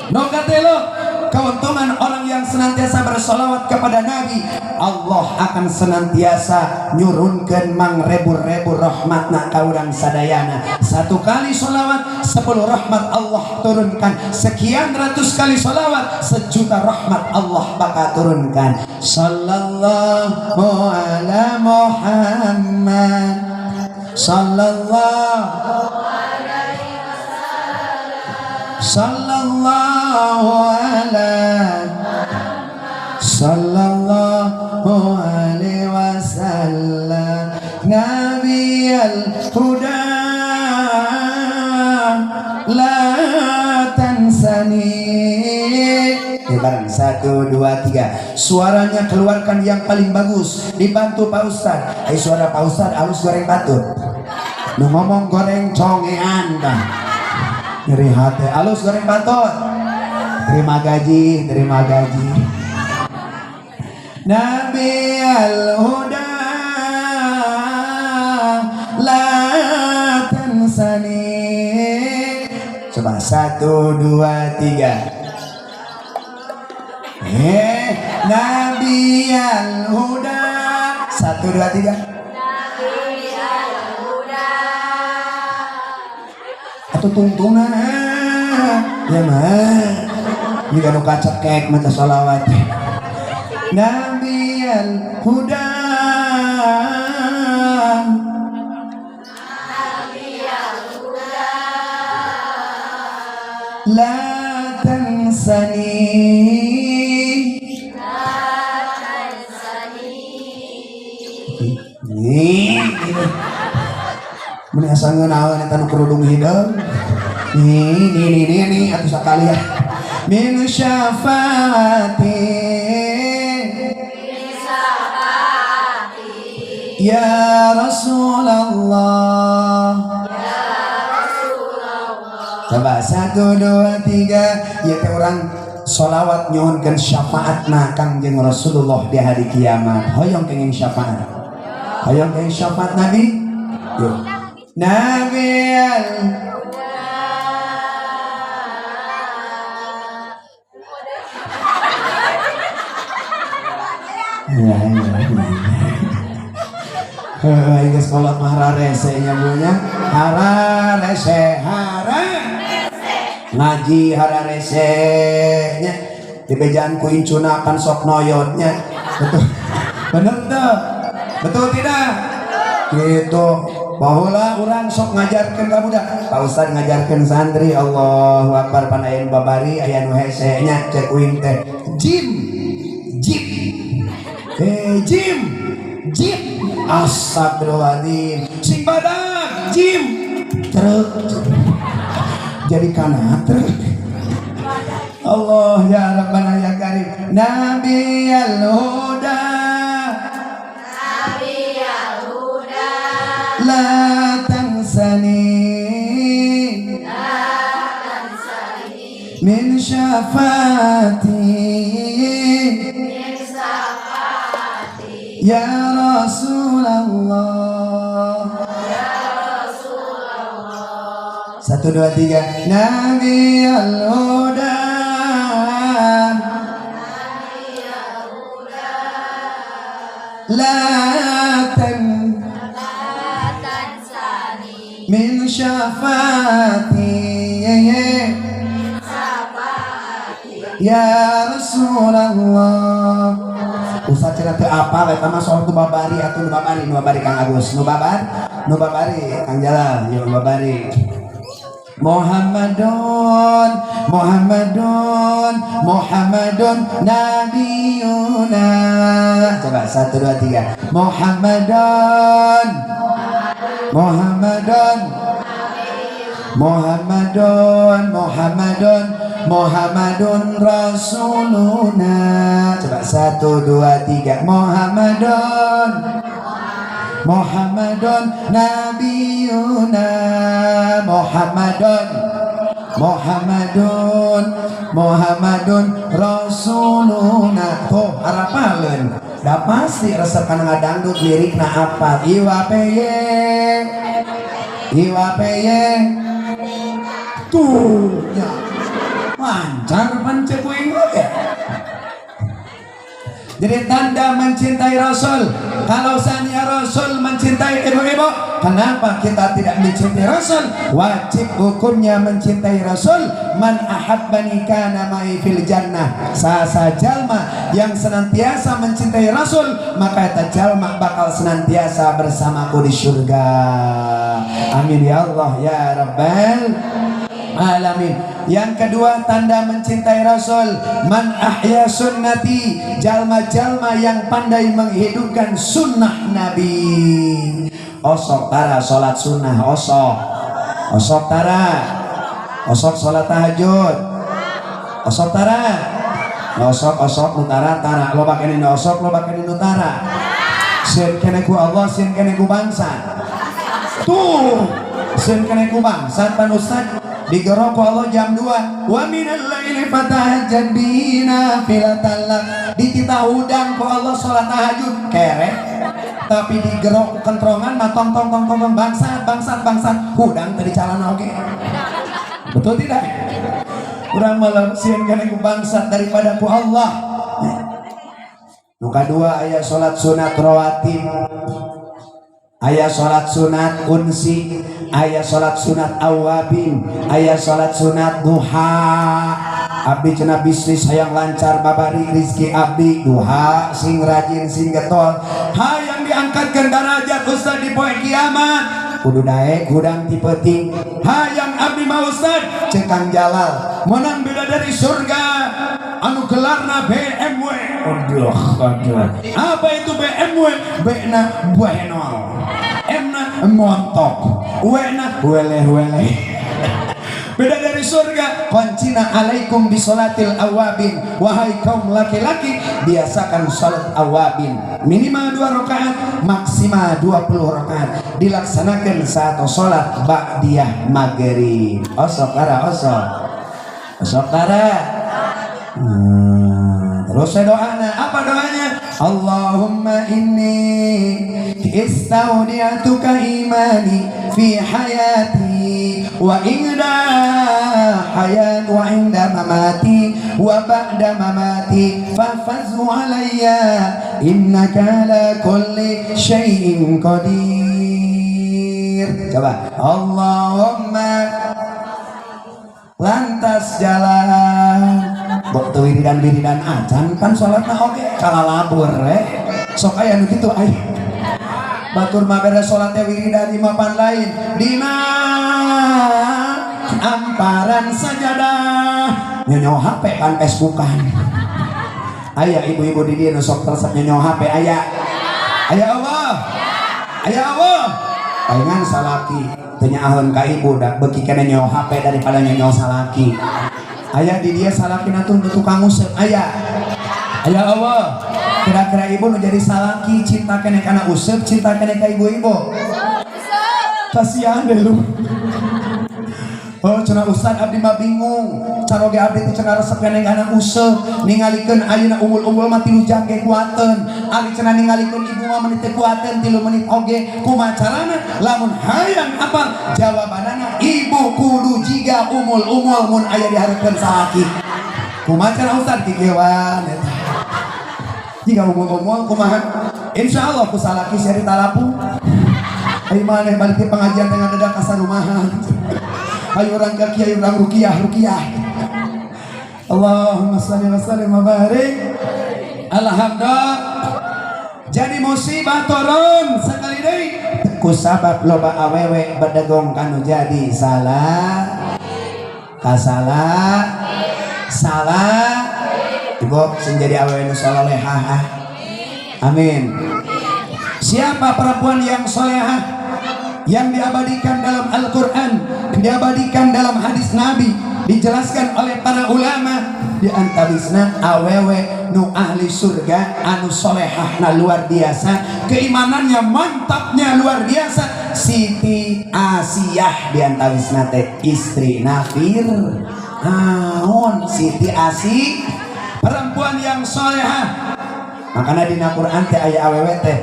Nu katilu, keuntungan orang yang senantiasa bersolawat kepada Nabi, Allah akan senantiasa nyurunkan mangrebu-rebu rahmatna ka urang sadayana. Satu kali solawat, 10 rahmat Allah turunkan. Sekian ratus kali solawat, sejuta rahmat Allah bakal turunkan. Sallallahu ala Muhammad, sallallahu, sallallahu ala, sallallahu alaihi wasallam. Nabi al-huda la tansani. Ya, bareng, satu dua tiga. Suaranya keluarkan yang paling bagus, dibantu Pak Ustad. Ayo, suara Pak Ustad halus goreng patut. Nu ngomong goreng congean dah, nyeri hati. Alus goreng patut. Terima gaji, terima gaji. Nabi al-Huda la tansani. Coba, satu dua tiga. Eh, Nabi al-Huda. Satu dua tiga. Nabi al-Huda. Atau tungtungan ya mah jika nu kacekek maca sholawat. Nabi al-Huda. Nabi al-Huda. Asa ngeunaheun eta nu kerudung hideung. Nih, nih, nih, nih, nih, atuh sakalian. Min syafaati ya Rasulullah. Coba satu, dua, tiga. Ya teh urang solawat nyuhunkeun syafaatna Kangjeng Rasulullah di hari kiamat. Hoyong kenging syafaat. Hoyong kenging syafaat Nabi. Yuk. Nabi al Ya, ya, ya. Heuh, geus kolot mah hararese nya Bu nya. Hararese, hara. Ngaji hararese nya. Dibejaan ku incuna pan sok noyot nya. Betul. Bener tuh. Betul tidak? Gitu. Baheula urang sok ngajarkeun ka budak. Pak Ustad ngajarkeun santri, Allahu Akbar, pan aya nu babari, aya nu hese nya, cek uing teh. Jim. Jim. Eh, jim. Jim. Astagfirullahaladzim. Sing badak, jim. Truk. Jadi kana truk. Allah ya Rabbana ya Karim. Nabi al-Huda. Nabi al-Huda. La tansani. La tansani. Min syafaati. Min syafaati. Ya Rasulullah. Ya Rasulullah. Satu, dua, tiga. Nabi al-Huda. Nabi al-Huda. La tan La tansani. Min syafaati. Min syafaati. Ya Rasulullah. Ustaz cenah teu apal eta mah soal nu babari atuh, nu babari, nu babari Kang Agus, nu babar, nu babari Kang Jalal, nu babari. Muhammadun, Muhammadun, Muhammadun Nabiyuna. Coba satu, dua, tiga. Muhammadun, Muhammadun, Muhammadun, Muhammadun, Muhammadun Rasuluna. Coba satu, dua, tiga. Muhammadun, Muhammadun Nabiyuna. Muhammadun, Muhammadun, Muhammadun Rasuluna. Tuh harapaleun. Da pasti resep kana ngadangdut lirikna apa? Iwa peye, Iwa peye. Tuh ya. Lancar pan cek uing oge. Jadi tanda mencintai Rasul. Kalau seandainya Rasul mencintai ibu-ibu, kenapa kita tidak mencintai Rasul? Wajib hukumnya mencintai Rasul. Man ahabbani kana ma'i fil jannah. Sasa jalma yang senantiasa mencintai Rasul, maka eta jalma bakal senantiasa bersamaku di surga. Amin ya Allah ya Rabbal alamin. Yang kedua tanda mencintai Rasul, man ahya sunnati, jalma-jalma yang pandai menghidupkan sunnah Nabi. Osok tara salat sunnah, osok. Osok tara. Osok salat tahajud. Osok tara. Osok, osok nu tara tara, loba keneh nu osok, loba keneh nu tara. Sieun keneh ku Allah, sieun keneh ku bangsa. Tuh, sieun keneh ku bangsa pan Ustaz. Digerok ku Allah jam 2. Wa minal laili fatahajjad bihi nafilatan lak. Dititah hudang ku Allah salat tahajud kerek. Tapi digerok kentrongan mah tong tong tong tong tong bangsat bangsat bangsat hudang tadi calana oge. Betul tidak? Urang malam sieun keneh ku bangsat daripada ku Allah. Nu kadua aya salat sunat rawatib. Aya salat sunat unsi, aya salat sunat awabin, aya salat sunat duha. Abdi cenah bisnis hayang lancar babari rizki abdi duha sing rajin sing getol. Hayang diangkatkeun darajat Ustaz di poe kiamat. Kudu daek hudang ti peuting. Hayang abdi mah Ustaz ceuk Kang Jalal menang beda dari surga anu gelarna BMW. Aduh, aduh. Apa itu BMW? B na buenol. M na montok, W na weleh weleh. Beda dari surga. Kuncina alaikum bisolatil awabin. Wahai kaum laki-laki, biasakan salat awabin, minimal 2 rakaat, maksimal 20 rakaat, dilaksanakan saat salat ba'diyah maghrib. Osok kara, osok, osok kara. Terus saya doanya, apa doanya? Allahumma inni istaudiatuka imani fi hayati wa inda hayat wa inda mamati wa ba'da mamati fahfazhu alayya innaka ala kulli syai'in qadir. Coba Allahumma, lantas jalan. Waktu wiridan wiridan acan kan sholatna oge kalalabur eh. Sok aya nu kitu, aya batur mah beres sholat teh wiridan di mapan lain, dina amparan sajadah nyonyo HP kan, Facebookan. Aya ibu-ibu di dieu nu sok resep nyonyo HP? Aya? Aya Allah, aya Allah. Palingan salaki teu nyaaheun ka ibu, da beuki keneh nyonyo HP daripada nyonyo salaki. Aya di dieu salaki tuh nu tukang nguseup? Aya? Aya Allah. Kira-kira ibu nu jadi salaki cinta keneh kana useup, cinta keneh ka ibu-ibu? Kasihan deh lu. Oh, cenah Ustad, abdi mah bingung. Caroge abdi teh cenah resep keneh kana useup, ningalikeun ayeuna umul-umul mah 3 jam ge kuateun. Ari cenah ningalikeun ibu mah menit teu kuateun, 3 menit oge. Kumaha carana? Lamun hayang apal jawabanana, ibu kudu jiga umul-umul mun aya dihareupeun salaki. Kumaha cara Ustad kikieuan eta? Jiga umul-umul kumaha? Insyaallah ku salaki sia ditalapu. Ayo maneh balik di pengajian tengah dadak kasarumahan. Ayo orang ke kiai, orang rukiah rukiah. Allahumma shalli wa sallim wa barik. Alhamdulillah. Jadi musibah turun sekali deui ku sabab loba awewe bedegong kanu jadi salah kasalah salah. Ibu sing jadi awewe nu solehah ah. Amin. Siapa perempuan yang solehah yang diabadikan dalam Al-Quran, diabadikan dalam hadis Nabi, dijelaskan oleh para ulama, di antawisna awewe nu ahli surga anu solehah luar biasa, keimanannya mantapnya luar biasa, Siti Asiyah di antawisna teh, istri Fir'aun. Siti Asi, perempuan yang solehah. Makanya dina Quran teh aya awewe teh,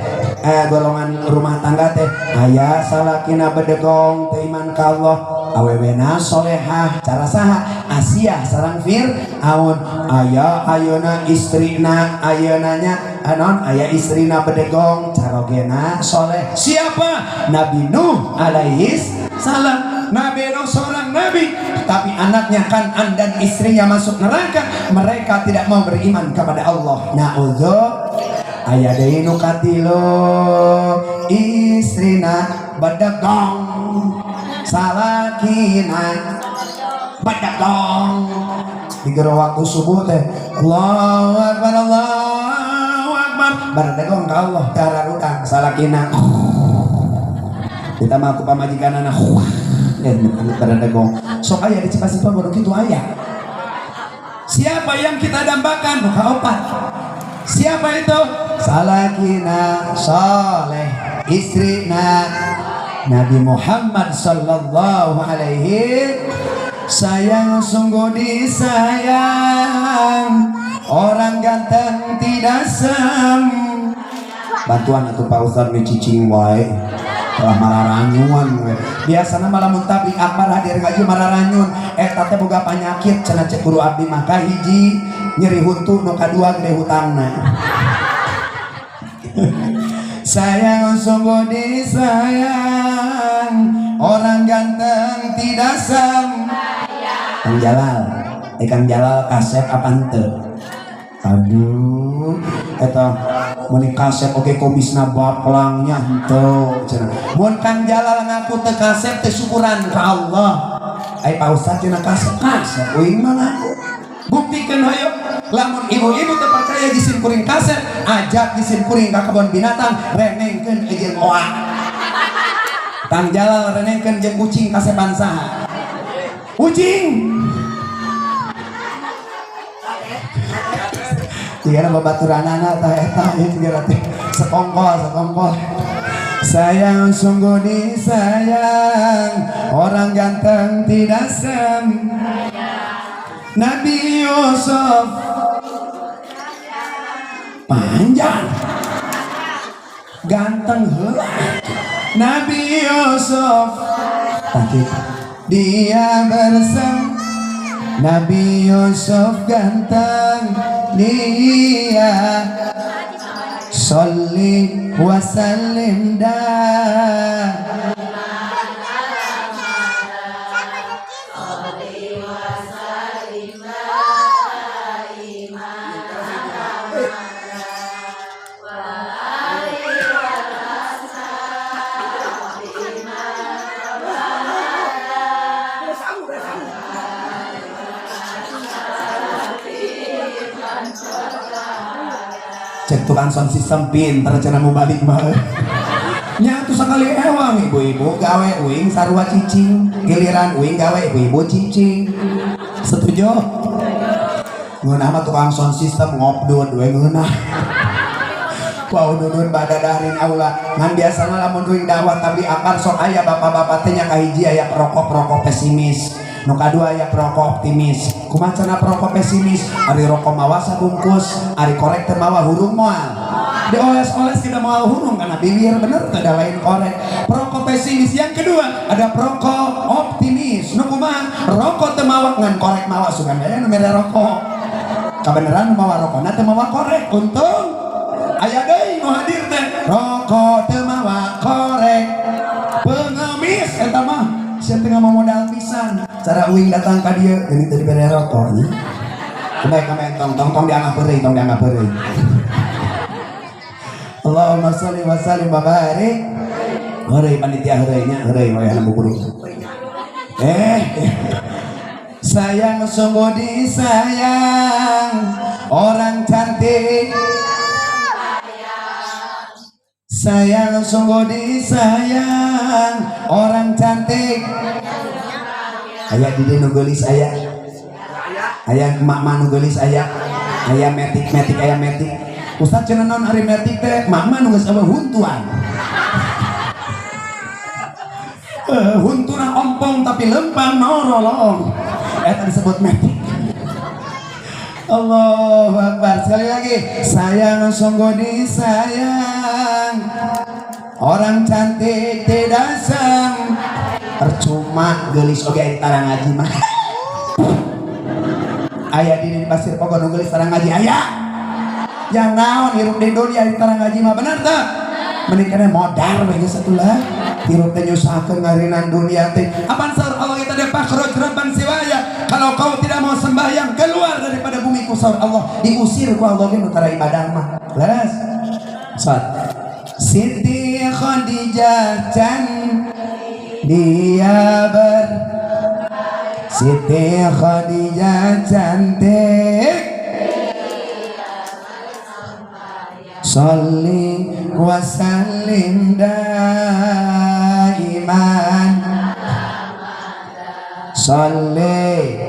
golongan rumah tangga teh aya salakina bedegong, teu iman ka Allah, awewena solehah. Cara saha? Asiyah sareng Fir'aun. Aya ayeuna istrina, ayeuna nya anon, aya istrina bedegong, carogena soleh. Siapa? Nabi Nuh alaihis salam. Nabi Nuh seorang nabi, tapi anaknya Kan'an dan istrinya masuk neraka. Mereka tidak mau beriman kepada Allah. Na'udzu. Aya deui nu katilu, istrina bedegong, salakina bedegong. Di waktu subuh teh Allahu Akbar, Allahu Akbar, berdegong ka Allah dararudang. Salakina kita mah ku pamajikanana eh berdegong. Sok aya di Cipasifah baru kitu aya. Siapa yang kita dambakan? Nu kaopat siapa itu? Salakina soleh, istrina Nabi Muhammad sallallahu alaihi. Sayang, sungguh disayang, orang ganteng tidak sem bantuan atau Pak Ustad cicing wae telah mararanyuan we. Biasana malah mun tabligh akbar hadir ngaji mararanyun, eta teh boga panyakit cenah cek guru abdi mah. Kahiji nyeri huntu, nu kadua gede hutangna. Sayang, sungguh disayang, orang ganteng tidak sam. Kang Jalal, eh Kang Jalal kasep apa henteu? Aduh, eta mun kasep oge komisna baplangnya henteu cenah. Mun Kang Jalal ngaku teu kasep teh syukuran ka Allah. Ai Pak Ustad cenah kasep, kasep uing mah ngaku. Buktikan hayo. Lamun ibu-ibu teu percaya jisim kuring kasep, ajak jisim kuring ka kebun binatang, renengkeun jeung oa. Kang Jalal renengkeun jeung ucing kasepan saha? Ucing. Jigana babaturanana tah eta ieu jigana teh sekongkol sekongkol. Sayang sungguh disayang, orang ganteng tidak sem. Nabi Yusuf panjang ganteng heula. Nabi Yusuf tah dia bersem. Nabi Yusuf ganteng dia. Sholli wa sallim da. Cek tukang sound system pinter cenah mau balik mah. Nya tuh sekali ewang ibu-ibu gawe uing sarua cicing, giliran uing gawe ibu-ibu cicing. Setuju? Ngeunah mah tukang sound system ngopdun we ngeunah. Wau nunun badadarin aula. Ngan biasana lamun uing dakwah tabligh akbar sok aya bapak-bapak teh nya kahiji aya perokok-perokok pesimis. Nu kadua aya perokok optimis. Kumaha cenah perokok pesimis? Ari rokok mawa sabungkus, ari korek teu mawa hurung moal. Dioles-oles tidak moal hurung karena bibir bener teu ada lain korek. Perokok pesimis yang kedua ada perokok optimis. Nu kumaha? Rokok teu mawa ngan korek mawa sugan aya nu mere rokok. Kabeneran nu mawa rokona teu mawa korek. Untung aya deui nu hadir teh. Rokok teu mawa korek. Pengemis eta mah sia teu ngamodal pisan. Cara uing datang ka dieu geuning teu dibere rokok nya. Kumaha kame tong tong tong dianggap peureuy, tong dianggap peureuy. Allahumma sholli wa sallim wa barik. Heureuy panitia heureuy nya, heureuy wayahna buburu. Sayang sungguh disayang, orang cantik. Sayang sungguh disayang, orang cantik. Aya di dieu nu geulis aya. Aya emak-emak nu geulis aya. Aya metik-metik aya metik. Ustaz cenah naon ari metik teh? Emak-emak nu geus eueuh huntuan. Huntuna ompong tapi lempang norolong. Eta disebut metik. Allahu Akbar. Sekali lagi, sayang sungguh disayang, orang cantik tidak sang. Percuma geulis oge aya tara ngaji mah. Aya di Pasir Pogo nu geulis tara ngaji aya. Yang naon hirup di dunia tara ngaji mah bener teu? Mending kene modar we geus atulah. Hirup teh nyusahkeun ngarinan dunia teh. Apaan saur Allah kita teh fakhruj rabban siwaya. Kalau kau tidak mau sembahyang keluar daripada bumiku saur Allah. Diusir ku Allah ge nu tara ibadah mah. Leres. Sat. Siti Khadijah can dia ber Siti Khadijah cantik. Sholli wa sallim daiman. Sholli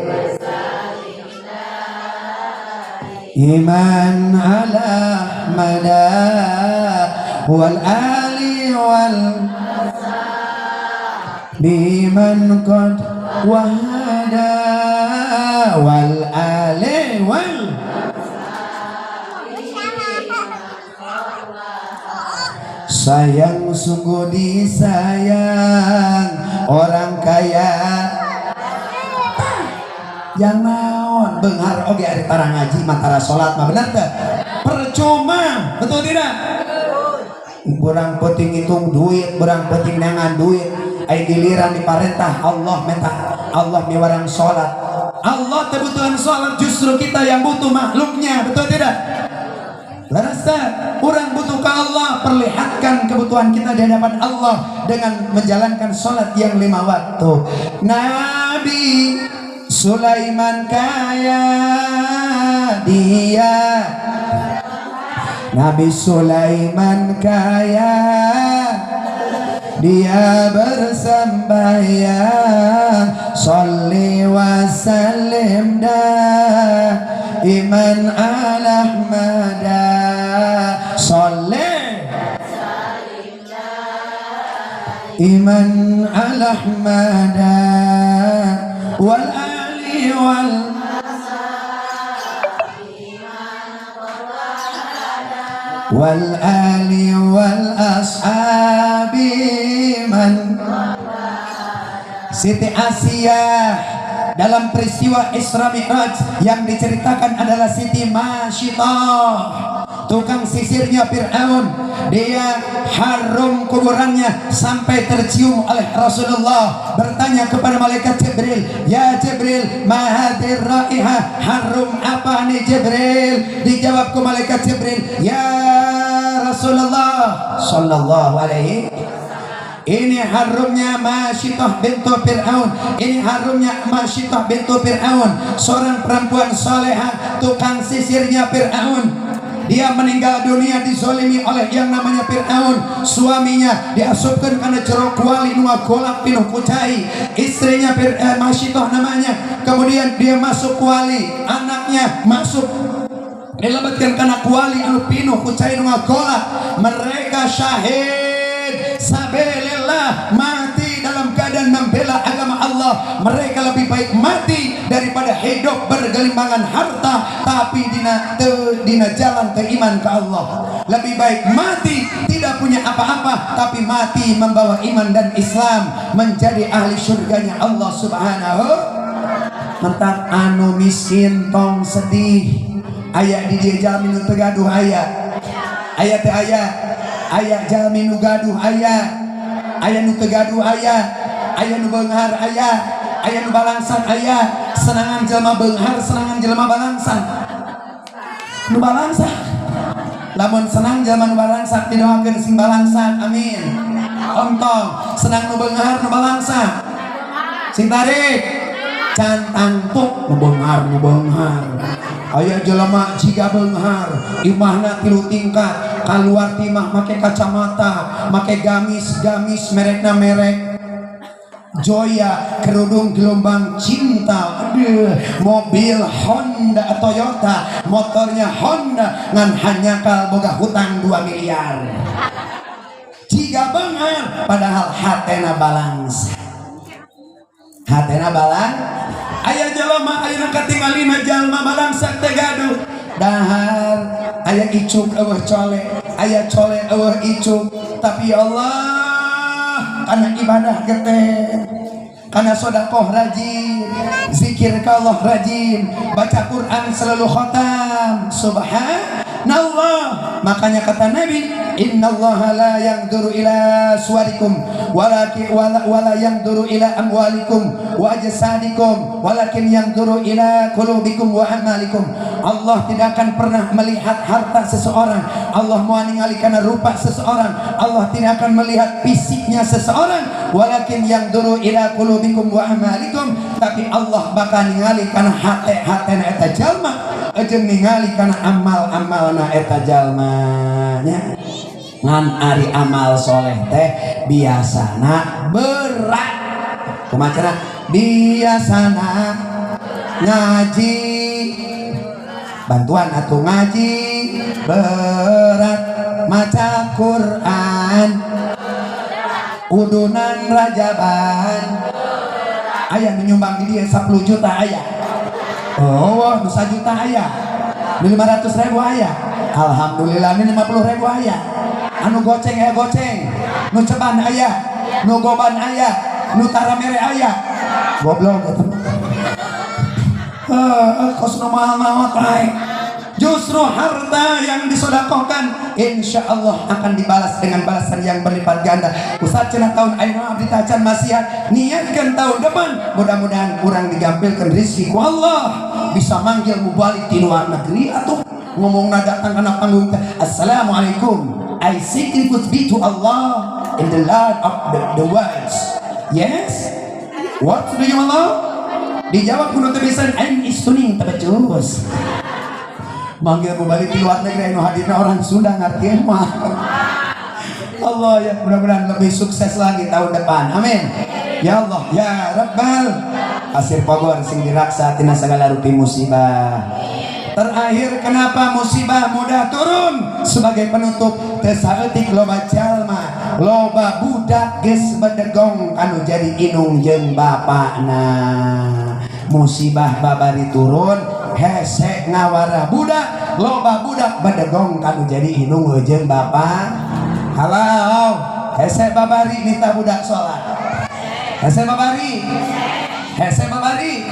iman ala Ahmada wal ali wal biman qad wahada wal ali wal. Sayang sungguh disayang, orang kaya. Yang naon beunghar oge ari tara ngaji mah tara salat mah bener teu? Percuma, betul tidak? Burang penting hitung duit, burang penting neangan duit. Ai giliran diparentah Allah minta Allah miwarang salat. Allah teu butuhan salat, justru kita yang butuh makhluknya, betul tidak? Leres teh? Urang butuh ke Allah, perlihatkan kebutuhan kita di hadapan Allah dengan menjalankan sholat yang 5 waktu. Nabi Sulaiman kaya dia, Nabi Sulaiman kaya Dia bersembahyang. Salli wa sallim daiman ala Ahmada. Salli iman ala Ahmada wal ali wal wal ali wal ashabi man. Siti Asiyah dalam peristiwa Isra Mi'raj yang diceritakan adalah Siti Masyitah, tukang sisirnya Fir'aun. Dia harum kuburannya sampai tercium oleh Rasulullah. Bertanya kepada malaikat Jibril, "Ya Jibril, ma hadir raihah, harum apa nih Jibril?" Dijawab ke malaikat Jibril, "Ya Rasulullah sallallahu alaihi, ini harumnya Masyitah bintu Fir'aun. Ini harumnya Masyitah bintu Fir'aun, seorang perempuan soleha, tukang sisirnya Fir'aun. Dia meninggal dunia dizolimi oleh yang namanya Fir'aun. Suaminya diasupkan karena jero kuali nu golak pinuh ku cai. Istrinya Masyitah namanya. Kemudian dia masuk kuali, anaknya masuk dilebetkan karena kuali anu pinuh ku cai nu golak. Mereka syahid sabilillah, mati dalam keadaan membela agama Allah. Mereka lebih baik mati daripada hidup bergelimbangan harta tapi dina te, dina jalan ke iman ke Allah. Lebih baik mati tidak punya apa-apa tapi mati membawa iman dan Islam, menjadi ahli surganya Allah Subhanahu. Mentak anu miskin tong sedih. Aya di dieu jalmi nu teu gaduh? Aya? Aya teh? Aya? Aya jalmi nu gaduh? Aya. Aya nu teu gaduh? Aya. Aya nu beunghar? Aya. Aya nu balangsak? Aya. Senangan jelema beunghar, senangan jelema balangsak? Nu balangsak. Lamun senang jelema nu balangsak, didoakeun sing balangsak, amin. Ontong. Senang nu beunghar, nu balangsak? Sing tarik. Can tangtu nu beunghar, nu beunghar. Aya jelema jiga beunghar, imahna tilu tingkat, kaluar ti imah make kacamata, make gamis, gamis merekna merek Joya, kerudung gelombang cinta. Aduh, mobil Honda, Toyota, motornya Honda, ngan hanjakal boga hutang 2 miliar. Jiga beunghar padahal hatena balangsak, hatena balang. Aya jelema ayeuna katingalina jalma balangsak teh gaduh dahar, aya icuk euweuh cole, aya cole euweuh icuk. Tapi ya Allah, karena ibadah geteh, karena sodakoh rajin, zikir ke Allah rajin, baca Quran selalu khatam, subhanallah. Makanya kata Nabi, innallaha la yanzuru ila suwarikum walakin wala yanzuru ila amwalikum wa ajsadikum walakin yanzuru ila qulubikum wa amalikum. Allah tidak akan pernah melihat harta seseorang. Allah mau ningali karena rupa seseorang. Allah tidak akan melihat fisiknya seseorang, walakin yanzuru ila qulubikum wa amalikum, tapi Allah bakal ningali karena hate-hatena eta jalma jeung ningali karena amal-amalna eta jalma nya. Ngan ari amal soleh teh biasana berat. Kumaha cenah? Biasana ngaji, bantuan atau ngaji berat, maca Quran, udunan rajaban. Aya nu nyumbang di dieu 10 juta? Aya? Oh, nu juta aya, nu 500 ribu aya, alhamdulillah. Ini 50 ribu aya. Anu goceng aya, goceng. Nu ceban aya, nu goban aya, nu taramere aya. Goblok gitu. Eh, kos nu mahal-mahal bae. Justru harta yang disodakohkan insya Allah akan dibalas dengan balasan yang berlipat ganda. Ustaz cenah tahun ayeuna abdi tacan masihan. Niatkan tahun depan mudah-mudahan kurang digampilkan rezeki ku Allah, bisa manggil mubalig di luar negeri atau ngomong datang kana panggung teh, "Assalamualaikum, I sacrifice be to Allah in the Lord of the worlds. Yes, what do you Allah?" Dijawab kudu teu bisa, "I'm istuning tebecus." Manggil mubalig di luar negeri anu hadirna orang Sunda ngartieun mah. Allah ya, mudah-mudahan lebih sukses lagi tahun depan. Amin. Ya Allah, ya Rabbal. Pasir Pogor sing diraksa tina segala rupi musibah. Terakhir, kenapa musibah mudah turun? Sebagai penutup, teu saeutik loba jalma, loba budak geus bedegong anu jadi indung jeung bapakna. Musibah babari turun, hese ngawara budak, loba budak bedegong kanu jadi indung jeung bapak. Halo, hese babari nitah budak sholat. Hese babari. Hese babari.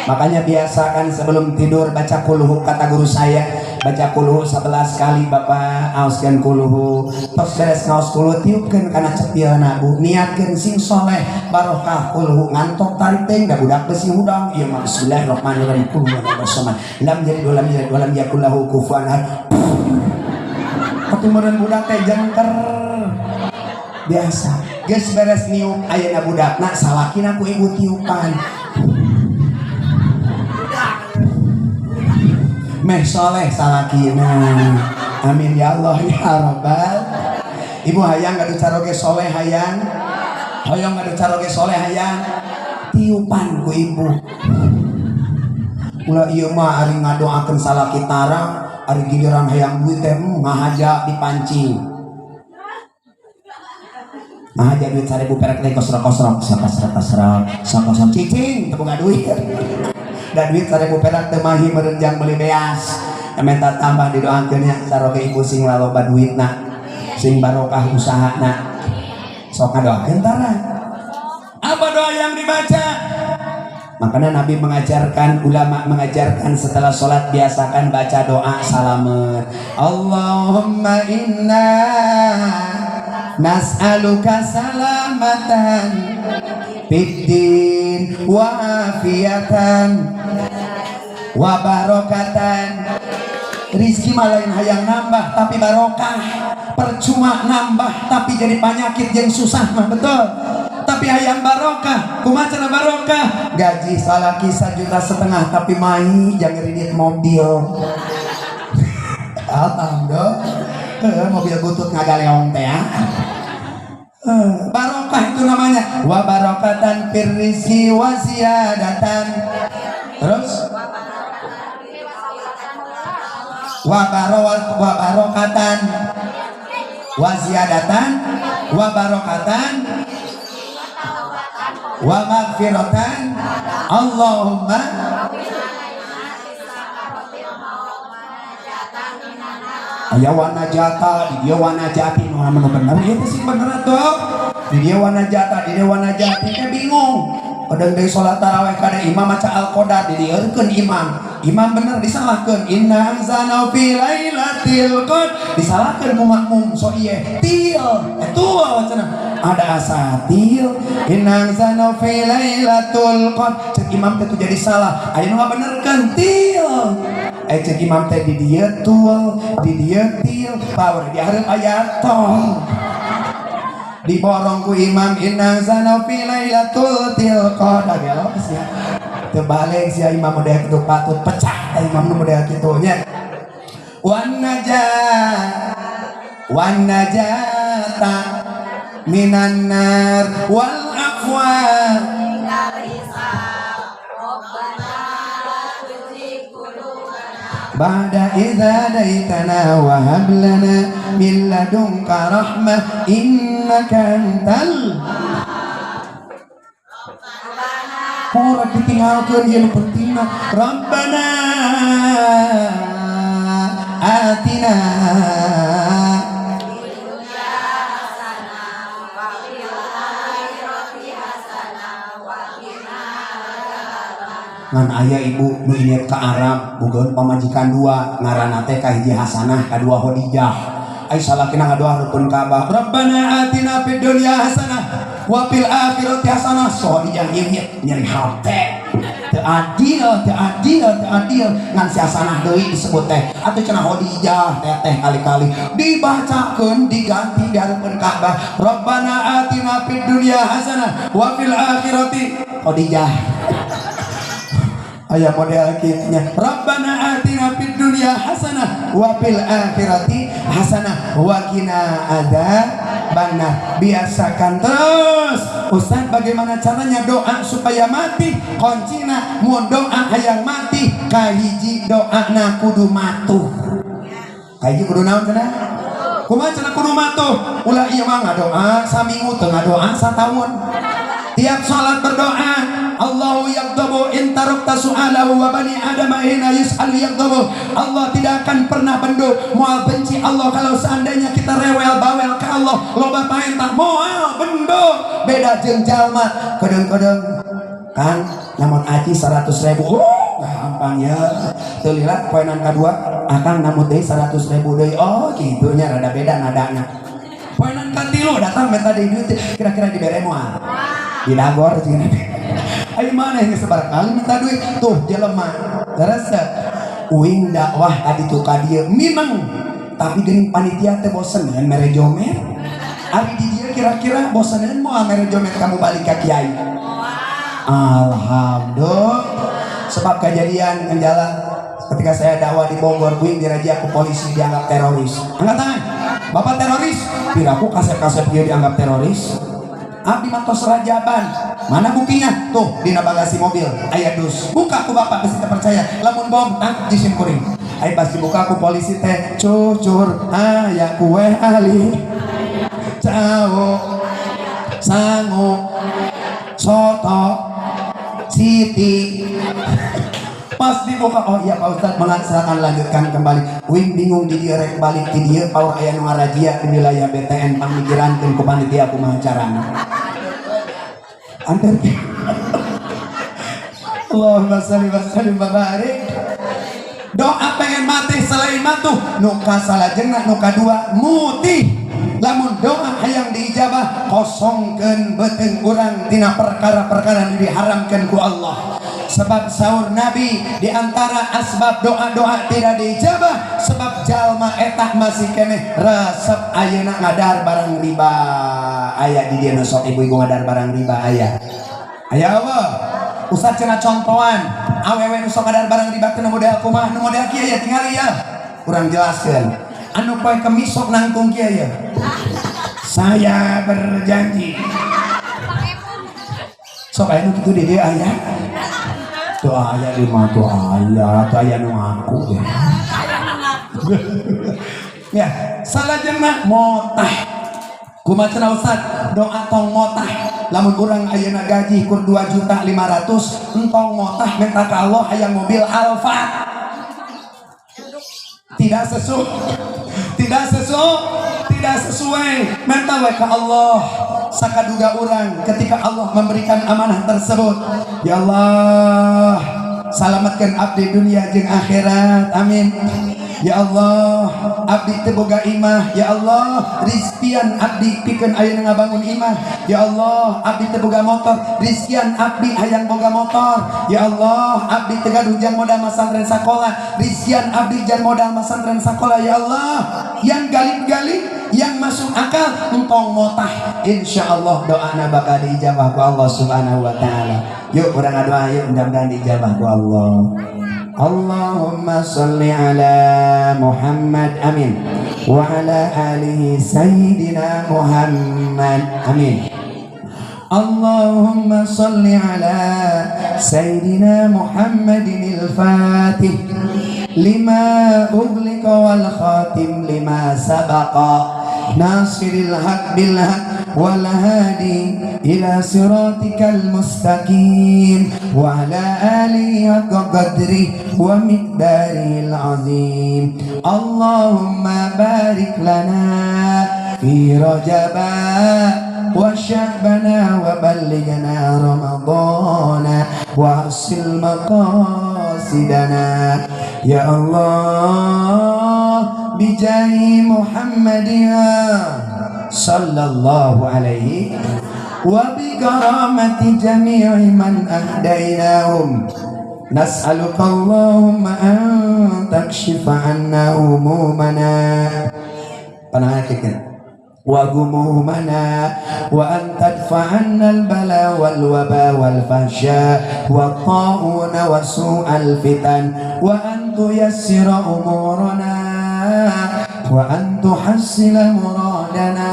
Makanya biasakan sebelum tidur baca kulhu. Kata guru saya, baca kulhu 11 kali. Bapak aoskeun kulhu, tos beres ngaos kulhu, tiupkeun kana cepilna, Bu. Niatkeun sing soleh, barokah kulhu. Ngantok tarik teh da budak besi hudang ieu mah. Bismillahirrahmanirrahim. Qul huwallahu samad, lam yalid walam yulad walam yakul lahu kufuwan ahad. Katimuran budak teh jengker biasa. Geus beres niup, ayeuna budakna salakina ku ibu tiupan meh soleh salakina. Amin ya Allah ya Rabbal. Ibu hayang gaduh caroge soleh? Hayang? Hoyong gaduh caroge soleh? Hayang? Tiupan ku ibu. Ulah ieu mah, ari ngadoakeun salaki tarang, ari giliran hayang duit teh ngahaja dipancing. Ngahaja duit 1000 perak teh kosrok kosrok sok kosrok kosrok sok kosrok, cicing teu boga duit. Da duit 1000 perak teu mahi meureun jang meuli beas. Minta tambah, didoakeun nya, caroge ibu sing laloba duitna, sing barokah usahana. Sok ngadoakeun tara? Apa doa yang dibaca? Makanya Nabi mengajarkan, ulama mengajarkan, setelah sholat biasakan baca doa salamet. Allahumma inna nas'aluka salamatan fiddin wa afiatan wa barokatan. Rizki mah lain hayang nambah, tapi barokah. Percuma nambah tapi jadi penyakit yang susah mah, betul? Tapi hayang barokah, kumaha cara barokah? Gaji salaki 1,5 juta tapi mai jangan ridit mobil. Alhamdulillah. Mobil butut ngagaleong teh ya. Barokah itu namanya. Wa barokatan fir rizki wa ziyadatan. Terus wa barokatan wa ziyadatan wa barokatan wa magfiratan. Allahumma. Aya wana jata di dia, wana jati nu anu bener ieu teh, sing bener atuh. Di dia wana jata, di dia wana jati teh bingung. Kadang dari sholat taraweh kada imam maca al-qadar, didieurkeun imam. Imam bener disalahkeun. Inna anzalnahu fi lailatul qadar disalahkeun ku makmum. So ieu til etul cenah ada asatil. Inna anzalnahu fi lailatul qadar, cek imam teh jadi salah. Aya nu ngabenerkeun til. Eh, cek imam teh di dieu tul, di dieu til, power di hareup aya tol. Diborong ku imam inna anzalnahu fi lailatul til qadar, gelo sia. Teu balik sia imam model kitu, patut pecah teh imam nu model kitu nya. Wan najat wan najata minan nar wal afwa. Ba'da idza hadaitana wa hab lana min ladunka rahmah innaka antal. Ora ditinggalkeun ieu nu pentingna. Rabbana atina. Ngan aya ibu nu ieu ka Arab bogaeun pamajikan dua, ngaranna teh kahiji Hasanah, kadua Khadijah. Ai salakina ngadoa rukun Ka'bah, Rabbana atina fid dunya hasanah wa fil akhirati hasanah. So Khadijah ieu nyeri hate, teu adil, teu adil, teu adil. Ngan si Hasanah deui disebut teh atuh cenah Khadijah teteh kali-kali dibacakeun, diganti di hareupeun Ka'bah, Rabbana atina fid dunya hasanah wa fil akhirati Khadijah. Aya model kitu. Rabbana atina fid dunya hasanah wa fil akhirati hasanah wa qina adzab. Benar. Biasakan terus. Ustaz, bagaimana caranya doa supaya mati? Kuncina mun doa hayang mati, kahiji doana kudu matuh. Kahiji kudu naon cenah? Kumaha cenah kudu matuh? Ulah ieu mah ngadoa saminggu, teu ngadoa sataun. Tiap salat berdoa, Allahu yaghdabu in tarakta su'alahu wa bani Adam hina yus'al yaghdabu. Allah tidak akan pernah bendo, moal benci Allah kalau seandainya kita rewel bawel ke Allah, loba paenta moal bendo. Beda jeung jalma, kadang-kadang kan namun aci 100 ribu, oh gampang ya. Teu lila poenan kadua akang nambut deui 100 ribu deui, oh kitu nya, rada beda nadana. Poenan katilu datang minta deui duit, kira-kira dibere moal? Didagor jeung. Ayo, mana yang sebar kali minta duit tuh jelema. Terus uing dakwah ka ditu ka dieu mimang, tapi geuning panitia teh boseneun mere jomer. Ari di dieu kira-kira boseneun moal mere jomer kamu balik ka kiai? Alhamdulillah. Sebab kejadian jalan ketika saya dakwah di Bogor, uing dirazia ku polisi, dianggap teroris. Angkat tangan, bapak teroris. Piraku kasep-kasep dia dianggap teroris. Abdi mah tos rajaban. Mana buktinya? Tuh dina bagasi mobil aya dus, buka ku bapak besi percaya. Lamun bom, tangkap jisim kuring. Ayo, pas dibuka ku polisi teh cucur aya kue ali, cau, sangu, soto, siti. Pas dibuka, oh iya Pak Ustadz, silakan lanjutkan kembali. Uing bingung di dieu, rek balik di dieu paur aya nu ngarazia di wilayah BTN. Pangmikirankeun ku panitia kumaha carana. Anter. Allahumma sholli wa sallim wa barik. Doa pengen mati selain matuh nu kasalajengna, nu kadua mutih. Lamun doa hayang diijabah, kosongkeun beuteung urang tina perkara-perkara nu diharamkeun ku Allah. Sebab saur Nabi, di antara asbab doa-doa tidak diijabah sebab jalma eta masih keneh resep ayeuna ngadar barang riba. Aya di dieu nu sok ibu-ibu ngadar barang riba? Aya? Aya apa Ustaz cenah? Contohan awewe nu sok ngadar barang riba teh model kumaha? Nu model kieu ya, tingali ya, kurang jelaskeun. Anu poe Kemis sok nangtung kieu ya, saya berjanji. Sok aya nu kitu di dieu? Aya tuh, aya di mah tuh, aya tuh, aya nu ngaku ya. Ya, salajengna motah. Kumaha cenah Ustaz doa tong motah? Lamun urang ayeuna gaji kur 2 juta 500, entong motah minta ke Allah hayang mobil Alphard. Tidak sesuai, tidak sesuai, tidak sesuai. Minta we ke Allah sakaduga urang ketika Allah memberikan amanah tersebut. Ya Allah, selamatkan abdi dunia jeung akhirat, amin. Ya Allah, abdi teu boga imah. Ya Allah, rizkian abdi pikeun ayeuna ngabangun imah. Ya Allah, abdi teu boga motor, rizkian abdi hayang boga motor. Ya Allah, abdi teu gaduh jang modal masantren sakola, rizkian abdi jang modal masantren sakola. Ya Allah, yang galib-galib, yang masuk akal, entong motah, insyaallah doana bakal diijabah ku Allah Subhanahu wa taala. Yuk urang doa yuk, mudah-mudahan diijabah ku Allah. Allahumma salli ala Muhammad, amin, wa ala alihi sayyidina Muhammad, amin. Allahumma salli ala sayyidina Muhammadin al-Fatih lima ughliqa wal khatim lima sabaqa nasiril haq bil haq wal hadi ila siratikal mustaqim wa ala alihi haqqa qadri wa miqdaril azim. Allahumma barik lana fi rajaba wa sya'bana wa ballighna ramadana wa hasil maqasidana. Ya Allah, bijahi Muhammadin sallallahu alaihi wa bi karamati jami'i man ahdainahum, nas'aluka Allahumma an takshifa anna humumana panangan wa gumumana wa an tadfa'anna al-bala wal waba wal fahsya wa ta'una wa su'al fitan wa an tuyassira umurana wa an tuhassila muradana.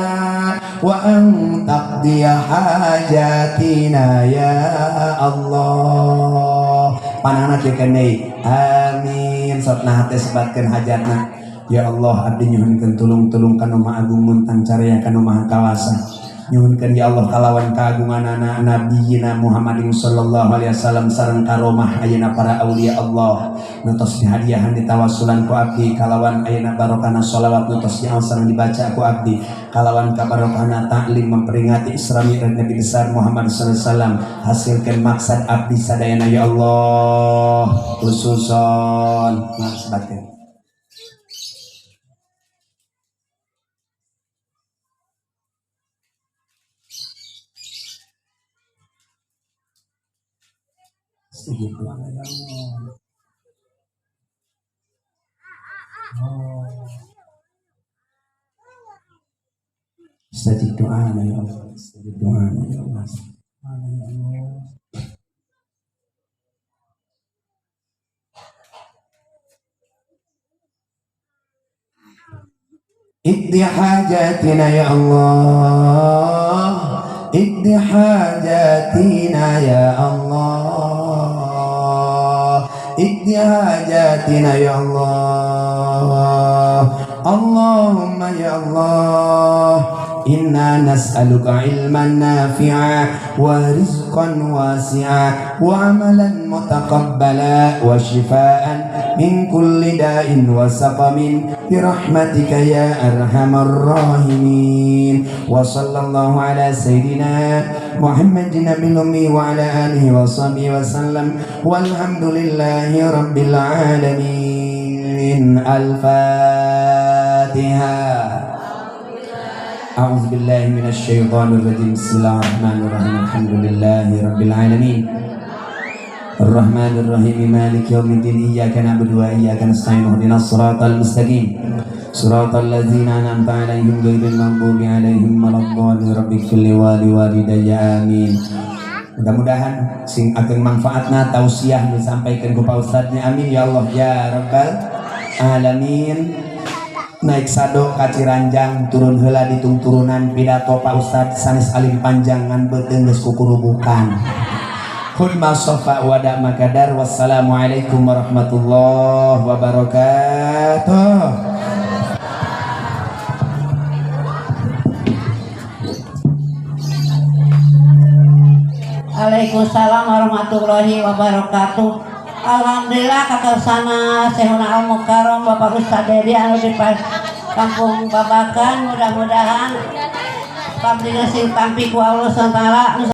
Wa an taqdiya hajatina ya Allah. Panana kieu deui. Amin. Sok nah teh sebatkeun hajatna. Ya Allah, abdi nyuhunkeun tulung-tulung ka Nu Maha Agung muntang caraya ka Nu Maha Kawasa. Nyuhunkeun ya Allah kalawan kagunganana Nabiyina Muhammadin sallallahu alaihi wasallam sareng karomah ayeuna para aulia Allah nu tos dihadiahan ditawassulan ku abdi kalawan ayeuna barokahna sholawat nu tos diaos sareng dibaca ku abdi kalawan kabarokahna taklim memperingati Isra Mi'raj Nabi besar Muhammad sallallahu alaihi wasallam, hasilkeun maksad abdi sadayana ya Allah, khususon nah sebatkeun. Segitu ya Allah. Oh. Istajib doa ya Allah. Istajib doa ya Allah. Ya Allah. Iqdi hajatina ya Allah. Iqdi hajatina ya Allah. Iqdi hajatina ya Allah. Allahumma ya Allah, inna nas'aluka ilman nafi'a wa rizqan wasi'a wa amalan mutaqabbala wa shifaan min kulli da'in wa saqamin birahmatika ya arhamar rahimin. Wa sallallahu ala sayyidina Muhammadin nabil ummi wa ala alihi wa sahbihi wa sallam, walhamdulillahi rabbil alamin. Al-Fatihah. A'udzu billahi minasyaitonir rajim. Bismillahirrahmanirrahim. Alhamdulillahi rabbil alamin. Arrahmanir rahim. Maliki yaumiddin. Iyyaka na'budu wa iyyaka nasta'in. Ihdinas siratal mustaqim. Siratal ladzina an'amta 'alaihim ghairil maghdubi 'alaihim waladdallin. Rabbighfir li wa liwalidayya. Amin. Mudah-mudahan sing ageng manfaatna tausiah nu disampaikan ku Pak Ustadnya. Amin ya Allah ya rabbal alamin. Naik sado ka Ciranjang turun heula di tungturunan pidato Pak Ustad sanes alim panjang ngan beuteung geus kukurubukan. Khudma sofa wada makadar. Wassalamualaikum warahmatullahi wabarakatuh. Waalaikumsalam warahmatullahi wabarakatuh. Alhamdulillah kakersana Syekhuna Al Mukarram Bapak Ustaz Dedi anu di Kampung Babakan, mudah-mudahan pabrik sing tampi ku Allah Subhanahu wa taala.